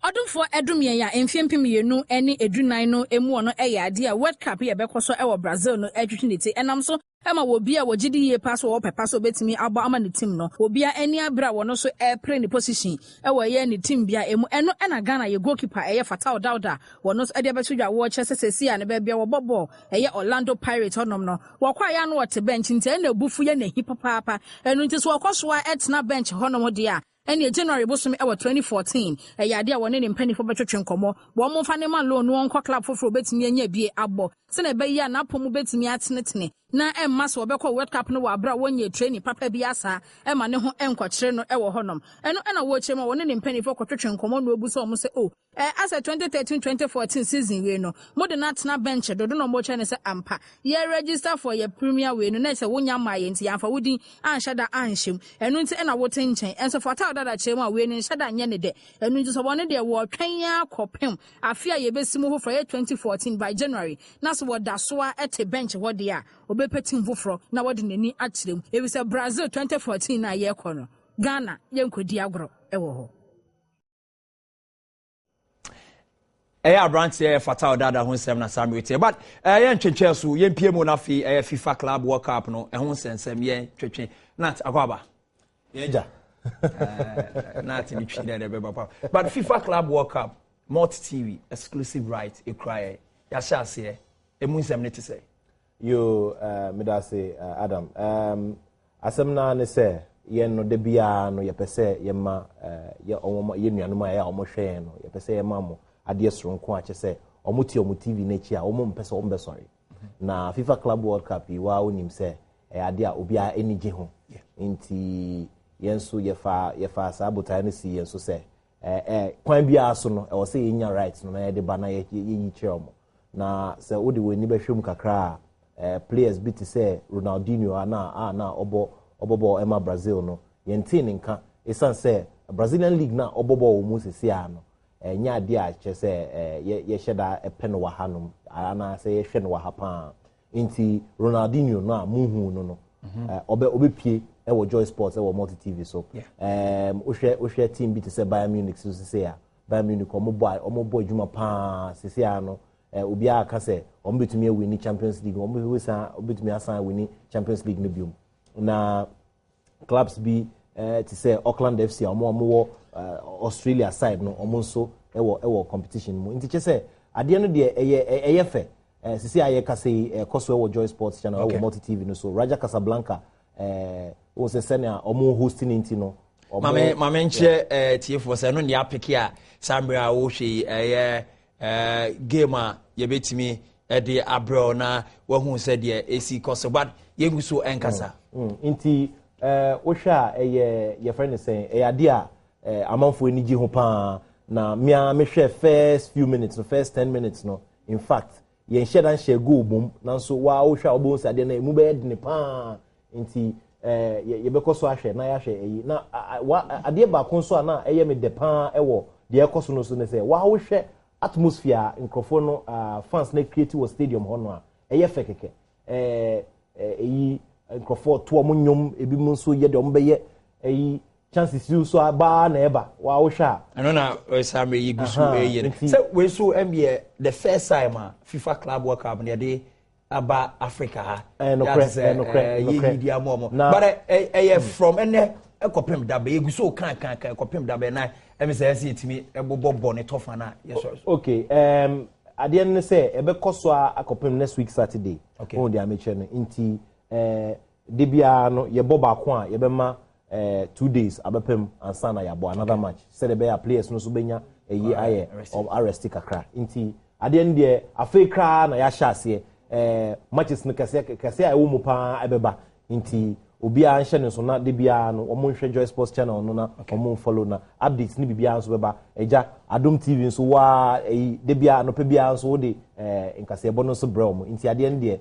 Ɔdomfoɔ ɛdom yɛn a mfeɛ 2014 no mu ɔno ɛyɛ adeɛ a World Cup yi a ɛbɛkɔ so ɛwɔ Brazil no ɛretwetwe ne ti ɛnam so ma wɔ obi a wɔgye di yie paa sɛ ɔwɔ pɛ pa sɛ ɔbɛtumi abɔ ama ne team no. Obia ani abere a wɔno nso ɛrepere ne position wɔ ɛyɛ ne team bia ɛmu. Ɛno na Ghana yɛ goalkeeper ɛyɛ Fatau Dauda wɔno nso ɛde abɛto dwa wɔkyerɛ sɛ seesei a no baabi a wɔbɔ bɔɔl ɛyɛ Orlando Pirates hɔnom no wɔkɔ a yɛ a na wɔte bench nti ɛna abufu yɛ n'ahi papaapa ɛno nti sɛ wɔkɔ so a ɛtena bench hɔnom deɛ a Ɛneɛ January bosome ɛwɔ 2014 ɛyɛ adeɛ a wɔne ne mpaninfoɔ bɛtwetwe nkɔmmɔ, wɔn mfa no ma loan na ɔnkɔ club foforɔ a ɔbɛtumi anya bie abɔ sɛdeɛ ɛbɛyɛ a n'apɔ mu bɛtumi atenetene na ɛmma sɛ ɔbɛkɔ World Cup no wɔ aberɛ a wɔnyɛɛ training papa biara saa ɛma ne ho nkɔkyere no ɛwɔ hɔnom. Ɛno ɛna wɔkyerɛ mu a wɔne ne mpaninfoɔ kɔtwetwe nkɔmmɔ na ɔbisa wɔn sɛ oh Ɛ asɛ 2013 2014 season wei no mo de no atena bench dodo na ɔmo kyerɛ no sɛ ampa yɛ register for yɛ premier wei no na ɛsɛ wonya mmaa yɛ nti yɛamfa wo din anhyɛ da anhyɛ mu ɛno nti ɛna wote nkyɛn ɛnso fata dada kyerɛ mu a wei no nhyɛ da nyɛ ne dɛ ɛno nti sɛ wɔne deɛ wɔtwɛn ara kɔpem afe a yɛbɛsi mu foforɔ yɛ 2014 by January na sɛ wɔda so a ɛte bench hɔ deɛ a ɔbɛpɛ team foforɔ na wɔde n'ani akyerɛ mu efisɛ Brazil 2014 na yɛrekɔ no Ghana yɛnkɔdi agorɔ ɛwɔ hɔ. Ɛyɛ aberanteɛ ɛfata ɔdaadaa ho nsɛm na saa mmerɛ teɛ but ɛyɛ ntwentwɛn so yɛmpie mu no afei ɛyɛ FIFA Club World Cup no ɛho nsɛnsɛm yɛn twetwe Nat akɔ aba. Yɛgya. Nat ne twi dɛ dɛ bɛba pa but FIFA Club World Cup Malt TV exclusive right ekura yɛ yɛahyɛ aseɛ emu nsɛm ne te sɛ. Yoo eh, medase eh, Adam. Um, asɛm no ara ne sɛ yɛn no da biara no yɛpɛ sɛ yɛma eh, yɛ wɔn yɛ nuanom a ɛyɛ a wɔhwɛ yɛn no yɛpɛ sɛ yɛma mo adeɛ soronko a kyɛ sɛ wɔn te wɔn TV n'akyi a wɔn mpɛ sɛ wɔn bɛsɔre. Na FIFA Club World Cup yi waa wonim sɛ ɛyɛ adeɛ a obiara ani gye ho. Nti yɛn nso yɛfa yɛfa saa botaeɛ no si yɛn so sɛ eh, eh, kwan biara so no ɛwɔ sɛ yɛnya right no na yɛde ba na yɛyi kyerɛ wɔn. Na sɛ wode w'ani bɛhwɛ mu kakra a, eh, players bi te sɛ Ronaldinho a na a na ɔbɔ ɔbɔ bɔɔl ɛma Brazil no, yɛntee ne nka esiane sɛ Brazilian league no a ɔbɔ bɔɔl wɔ mu seesei ara no, ɛnyɛ adeɛ a kyerɛ sɛ eh, yɛ yɛhyɛ da pɛ no wɔ hanom anaasɛ yɛhwɛ no wɔ ha paa. Nti Ronaldinho no a muhuu no no, mhm. eh, ɔbɛ ɔbɛpie ɛwɔ Joy Sports ɛwɔ Multi TV so. Um, wohwɛ wohwɛ team bi te sɛ Bayern Munich so seesei a, Bayern Munich wɔn bɔ wɔn bɔ adwuma paa sisi ara no eh, obiara ka sɛ wɔn betumi awini Champions League wɔn betumi betumi asan awini Champions League no biom na clubs bi eh, te sɛ Auckland FC a wɔn a wɔwɔ eh, Australia side no wɔn nso wɔ wɔ competition mu nti kyɛ sɛ adeɛ no deɛ ɛyɛ ɛyɛ fɛ eh, sisi a yɛkasa yi ɛkɔ so wɔ Joy Sports Channel ɛwɔ Multi TV no so Raja Casablanca ɛɛ wɔn sɛ sɛnea wɔn host ne nti no. Maame maame nkyerɛ ɛɛ tiefoɔ sɛ ɛno nea apeke a saa mmerɛ a wɔrehwɛ yi ɛyɛ ɛɛ game a yɛbɛtumi ɛde abrɛw na wahu sɛ deɛ esi kɔ so but yɛngu so ɛnkasa. Mm, mm. Nti ɛɛ wohwɛ a ɛyɛ yɛfrɛ no sɛn ɛyɛ adeɛ a ɛɛ amanfoɔ ani gye ho paa na mmea mehwɛ first few minutes no first 10 minutes no, in fact yɛnhyɛ da nhyɛ goal bom, nanso waa wohwɛ a wobɛhu sɛ adeɛ no emu bɛyɛ dene paa. Nti ɛɛ yɛbɛkɔ so ahwɛ na yɛahwɛ ɛyi na wa adeɛ baako nso a na ɛyɛ me dɛ paa ɛwɔ deɛ ɛkɔ so no so ne sɛ waa wohwɛ atmosphere a nkurɔfoɔ no fans no create wɔ stadium hɔ no a ɛyɛ fɛ kɛkɛ. Ɛɛ ɛyi nkurɔfoɔ to wɔn nnwom, ebi mu nso yɛ deɛ wɔn bɛyɛ, ɛyi chances yi nso abaa na ɛba waa wohwɛ a. Ɛno na saa mmerɛ yi gu so ɛyɛ no sɛ wei so ɛmyɛ the first time a FIFA Club World Cup no yɛde aba Africa ha. Ɛnokorɛ, ɛnokorɛ, yɛyi di ama ɔmo, but ɛyɛ from ɛnɛ ɛkɔpem dabɛ yɛgu so kan kan kan ɛkɔpem dabɛ na ɛmi sɛ ɛsɛ yɛtumi ɛbobɔ bɔ ne tɔfa na yɛsɔre so. Okay, adeɛ no ne sɛ ɛbɛkɔ so a akɔpem next week Saturday. Okay. Wɔn de amekyerɛ no nti de biara no yɛbɔ baako a yɛbɛma 2 days abɛpem ansa na yɛabɔ another match sɛdeɛ ɛbɛyɛ a players no nso bɛnya ɛyi ayɛ arest kakra. Nti adeɛ no deɛ afei koraa na yɛahyɛ aseɛ, matches no kɛseɛ kɛseɛ a ɛwɔ mu paa ɛbɛba, nti obiara nhyɛ ne so na de biara no wɔn nhwɛ Joy Sports Channel no na wɔn follow na updates ne biribiara nso bɛba. Ɛgya Adom TV nso waa ɛyi de biara anɔpɛ biara nso wode nkaseɛbɔ no nso brɛ wɔn. Nti adeɛ no deɛ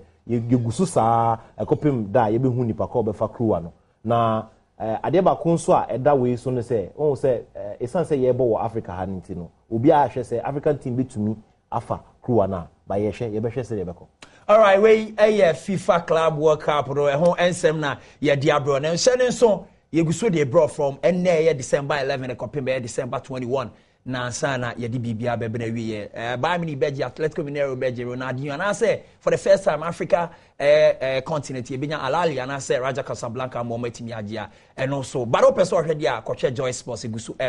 yɛgu so saa ɛkɔpem da a yɛbɛhu nipa kɔ ɔbɛfa kuruwa no. Na adeɛ baako nso a ɛda wei so no sɛ wɔn sɛ ɛsiane sɛ yɛrebɔ wɔ Africa ha no nti no obiara ahwɛ sɛ African team bɛtumi afa kuruwa no a ba yɛhwɛ yɛbɛhwɛ sɛ yɛbɛkɔ. Alright, wei ɛyɛ FIFA Club World Cup no ɛho nsɛm na yɛde abrɔ na nhyɛ ne nso yɛgu so de brɔ from ɛnnɛ ɛyɛ December 11 kɔpem ɛyɛ December 21 na ansa na yɛde biribiara bɛbɛn awieɛ. Bayern Munich bɛgye, Atletico Mineiro bɛgye, Ronaldinho anaasɛ for the first time Africa ɛɛ ɛɛ continent yɛbɛnya Al Ahly anaasɛ Raja Casablanca ma wɔn atumi agye a ɛno nso. But wopɛ sɛ ɔhwɛ deɛ a kɔhwɛ Joy Sports egu so ɛ.